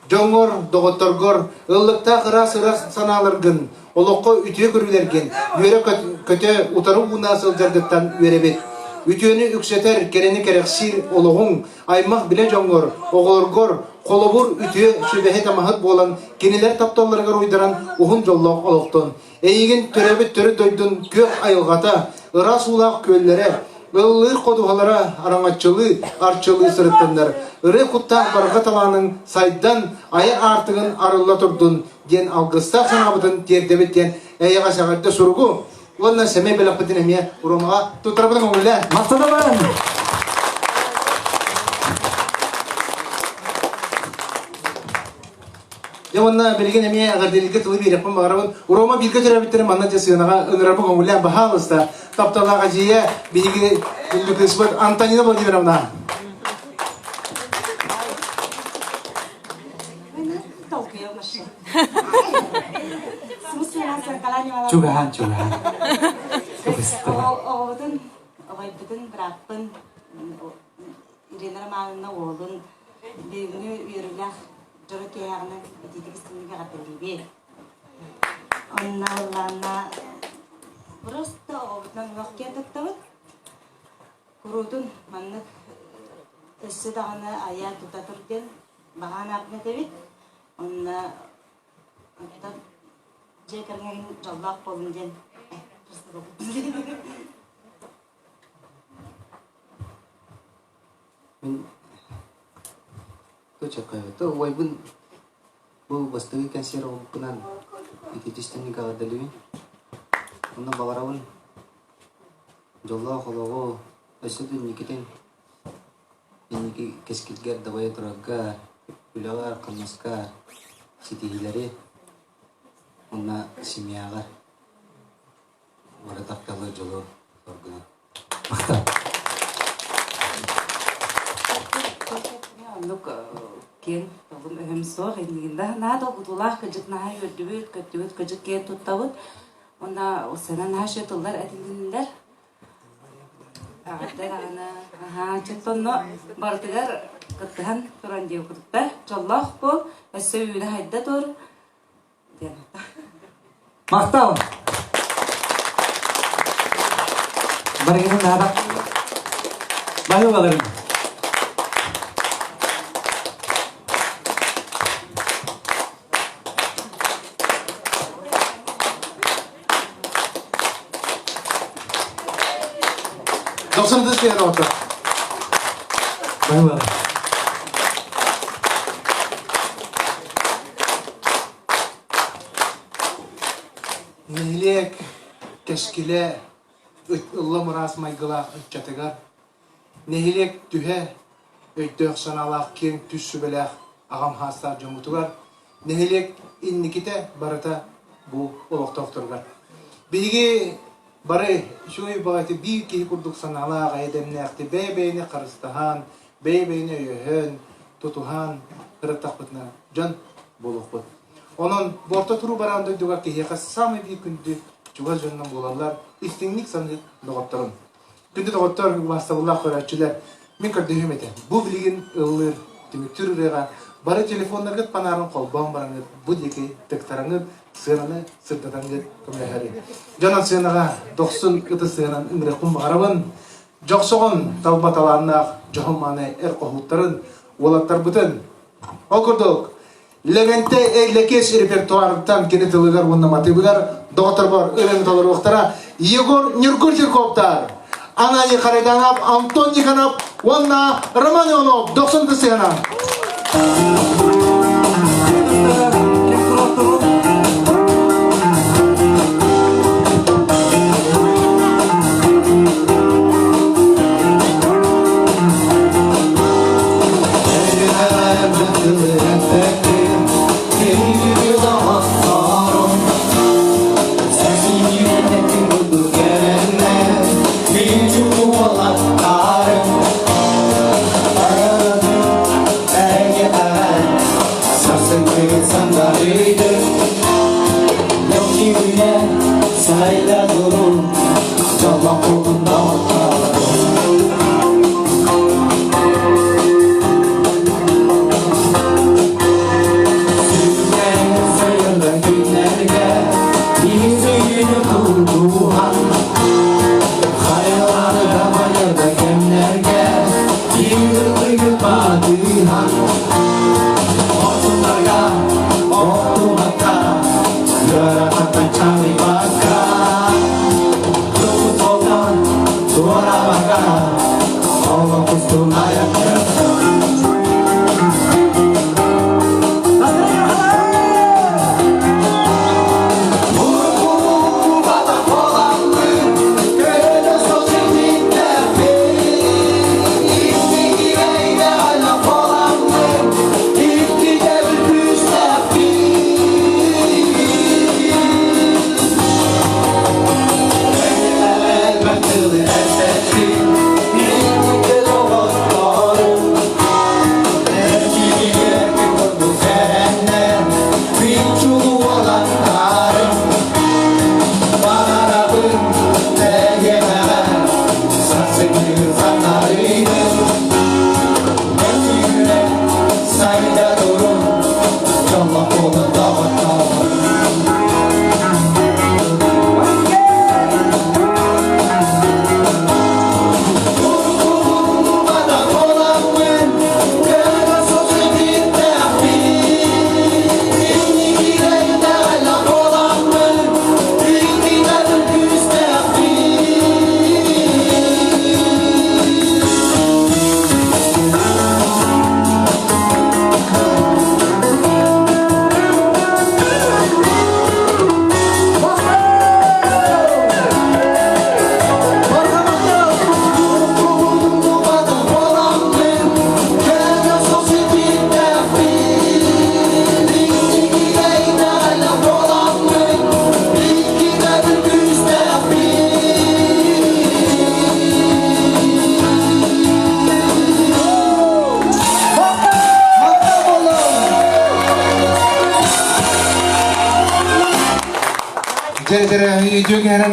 Дьоҥҥор, доҕотторгор ыллыктаах ыраас-ыраас санааларгын, олоххо үтүө көрүүлэргин үөрэ-көтө утары ууна сылдьаргыттан үөрэбит. Үтүөнү үксэтэр, кэрэни кэрэхсиир олоҕуҥ, аймах-билэ дьоҥҥор, оҕолоргор холобур үтүө сүбэһит-амаһыт буолан, кинилэр тапталларыгар уйдаран уһун дьоллоох олохтон. Эйигин төрөөбүт төрүт дойдун күөх айылҕата, ыраас уулаах күөллэрэ, ыллыыр ходуһалара араҥаччылыы, арчылыы сырыттыннар. Ырыа куттаах барҕа талааныҥ сайдан, айар аартыгын арылла турдун диэн алгыстаах санаабытын тиэрдэбит диэн эйэҕэс эҕэрдэ суругу уонна сэмэй бэлэхпитин эмиэ Ромаҕа туттарабытын көҥүллээ. Махтанабын! Дьэ уонна билигин эмиэ эҕэрдэлииргэ тылы биэриэхпин баҕарабын. Рома бииргэ төрөөбүттэрин манна дьэ сыанаҕа ыҥырарбын көҥүллээн баһаалыста. Тапталлаах эдьиийэ биһиги күндү кыыспыт Антонина Владимировна. Чугаһаан, чугаһаан. Оҕобутун, оҕойбутун, бырааппын Ирина Романовна уолун бүгүҥҥү үөрүүлээх дьоро киэһэҕинэн итиитик истиҥник эҕэрдэлиибит. Онно ыллаанна просто оҕобутунан олох киэн туттабыт. Куруутун маннык өссө даҕаны айа тута тур диэн баҕа санаабытын этэбит. Онно оттон дьиэ кэргэҥҥин дьоллоох буолун диэн Мин то убайбын бу бастакы кэнсиэр оҕобуккунан ититистэнник эҕэрдэлиибин. Онно баҕарабын дьоллоох олоҕу өссө да инникитин инники кэскилгэр дабайа турарга, үлэҕэр, хамнаска ситиһиилэри уонна семьяҕа бары тапталы, дьолу соргунан. Махтал. Оннук киэн толум өһөм суох иннигин да наһаа долгутуулаах кыдьык наһаа үөрдүбүт, көттүбүт, кыдьык киэн туттабыт. Уонна сана наһаа үчүгэй тыллар этилиннилэр. Аҕардар аны аһаа чөттонно барытыгар кыттыһан туран диэн курдуктар. Дьоллоох буол, өссө үүнэ хайда тур диэн. Махтал! Барыгытын наада. Баһыыбаларын. Дохсон тыс диэн оҕото. Баһыыбаларын. Нэһилиэк кэскилэ ыллам ыраас майгылаах ыччатыгар, нэһилиэк түһэ өйдөөх-санаалаах киэҥ түс сүбэлээх аҕам хаастаах дьоммутугар, нэһилиэк инникитэ барыта бу олохтоохторугар. Биһиги бары үчүгэй баҕайы биир киһи курдук санаалаах, эйэ-дэмнээхтик бэйэ-бэйэни харыстаһан, бэйэ-бэйэни өйөһөн, тутуһан ырыттахпытына дьон буолуохпут. Онон бу орто туруу бараан дойдуга киһиэхэ саамай биир күндү чугас дьонунан буолаллар истиҥник саныыр доҕотторум. Күндү доҕоттор, убаастабыллаах көрөөччүлэр, мин көрдөһүүм этэ. Бу билигин ыллыыр, түмүктүүр ырыаҕа. Бары телефоннаргыт панарын холбоон бараҥҥыт бу диэки тыктараҥҥыт сыананы сырдатаҥҥыт көмөлөһөрү. Дьонон сыанаҕа дохсун ытыс сыанан ыҥырыахпын баҕарабын. Дьохсоҕон талба талааннаах дьоһун мааны эр хоһууттарын, уолаттарбытын. Ол курдук, Лэгэнтэй Лэкиэс репертуарыттан кини тылыгар уонна матыыбыгар доҕотторбор ырыаны толоруохтара Егор Ньургун Жирковтар, Ананий Харайданов, Антон Никонов уонна Роман Иванов дохсун сыһына.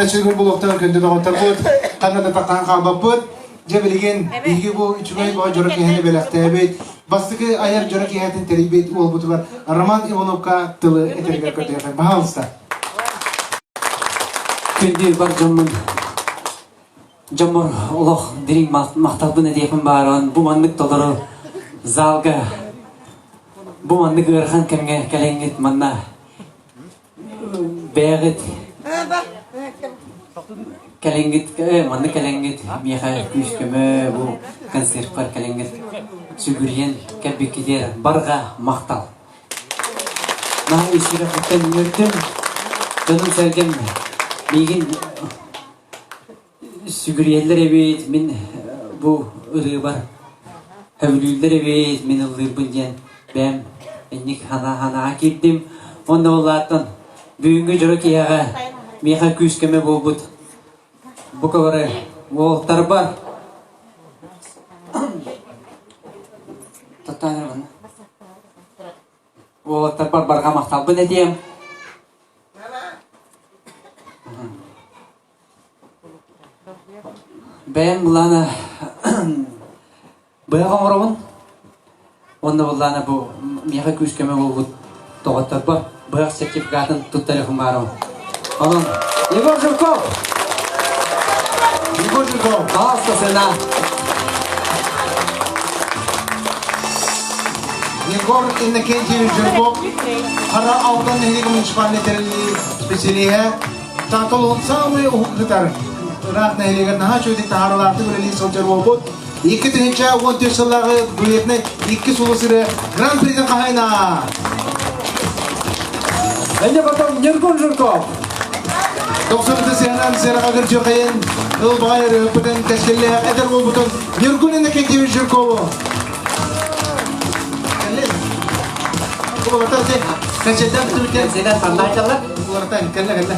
Дьэ үчүгэй булуохтан күндү доҕотторбут, ханна да таххан хаалбаппыт. Дьэ билигин биһиги бу үчүгэй бөҕө дьоро киһини бэлэхтээбит, бастакы айар дьоро киһитин тэрийбит уолбутугар Роман Ивановка тылы этэригэр көрдөһөбүн. Пожалуйста. Күндү бар дьоммун дьоммор олох дириҥ махталбын этиэхпин бааран бу маннык толору залга бу маннык ыарахан кэмҥэ кэлэҥҥит манна бэйэҕит кэлэҥҥит маннык кэлэҥҥит миэхэ күүс-көмө бу концертпар кэлэҥҥит сүгүрүйэн кэлбиккитигэр барҕа махтал наһаа ис сүрэхпиттэн үөрдүм дьонум-сэргэм миигин сүгүрүйэллэр эбит мин бу ырыабар сөбүлүүллэр эбит мин ыллыырбын диэн бэйэм инник санаа киирдим уонна улааттан бүгүҥҥү дьоро киһиэхэ миэхэ күүс-көмө буолбут бука бары уолтарбар уолаттарбар барҕа махталбын этиэм Бэйэм былаана быһах оҥоробун. Уонна былаана бу миэхэ күүс-көмө буолбут доҕотторбор быһах сертификатын туттарыахым баарым. Онон Егор Жирков! Егор Жирков! Пожалуйста, сына! Егор Иннокентьевич Жирков Хара Алдан нэһилиэк муниципальнай тэриллии специалиһэ Таатолуһун саамай уһук сытар ыраах нэһилиэгэр наһаа үчүгэйдик таһаарыылаахтык үлэлии сылдьар буолбут. 2014 сыллааҕы дуэтнай икки сулус ырыа Гран-притин хаһайына! Эмне потом Ньургун Жирков. 90 сыһынан сыанаҕа кырдьыахайын ылбаҕай ырыаппытын кэскиллээх эдэр буолбутун Ньургун Иннокентьевич Жиркову. Кэчэдэн ханнаачалар. Кэллэ кэллэ.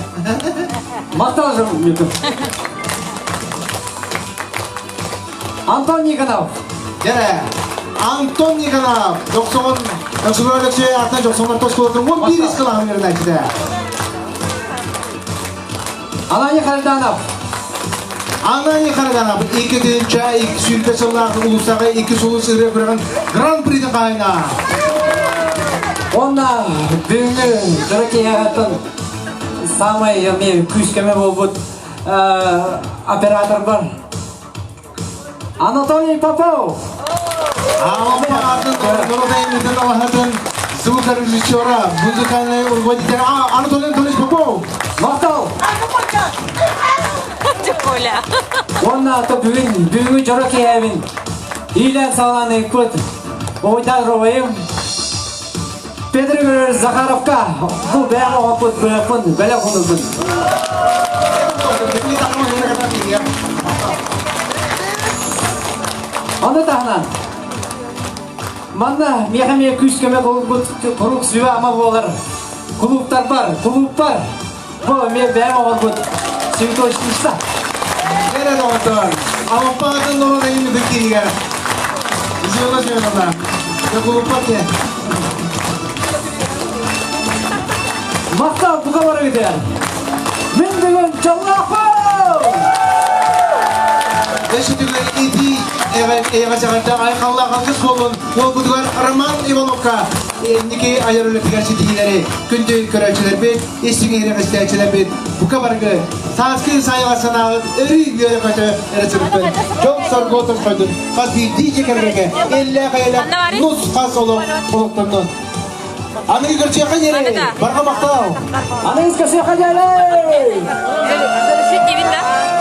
Махтал Ньургун. Антон Никонов. Дьэрэ, Антон Никонов, Дьохсоҕон, Дьохсоҕон Өлөксөй аатынан Дьохсоҕон орто оскуолатын 11 кылааһын үөрэнээччитэ. Ананий Харданов. Ананий Харданов 2 сыллаах улуустааҕы икки сулус ырыа күрэҕин Гран-притин хаһайына. Онна бүгүҥҥү дьоро киэһэҕиттэн самай эмиэ күүс-көмө буолбут операторбар Анатолий Попов! Аҕатын звукорежиссера, музыкальный руководитель Анатолий Анатольевич Попов! Махтал! Коля. Уонна то бүгүн бүгүҥҥү дьоро киэһэбин иилээн саҕалаан ыыппыт Уйдан Ровайым Петр Егорович Захаровка бу бэйэм оҕоппут быһаппын бэлэх уунурбун. Ону таһынан манна миэхэ эмиэ күүс-көмө буолбут куруук сүбэ-ама буолар кулууптарбар, кулууппар бу эмиэ бэйэм оҕорбут цветочница. Кэрэ доҕоттор, Ампаатын норуот айымньытын киинигэр Зиона Семеновна, кулууппар те. Махтал бука барыгытыгар. Мин бүгүн дьоллоохпун! Өссө ити эҕэ айхаллаах алгыс буоллун уолбутугар Роман Ивановка инники айар үлэтигэр ситиһиилэри күндү көрөөччүлэрбит, истиҥ иһирэҕэстээччилэрбит бука баргы сааскы сайаҕа санааҕыт өрүү үөрэ-көтө эрэ сырыттын. Дьол-соргу тосхойдун. Хас биирдии дьиэ кэргэҥҥэ иллээх-эйэлээх нус-хас олох олохтоннун. Аныгы көрсүөххэ диэри! Барҕа махтал! Аныгы көрсүөххэ диэри! Көрүшүт диибин да?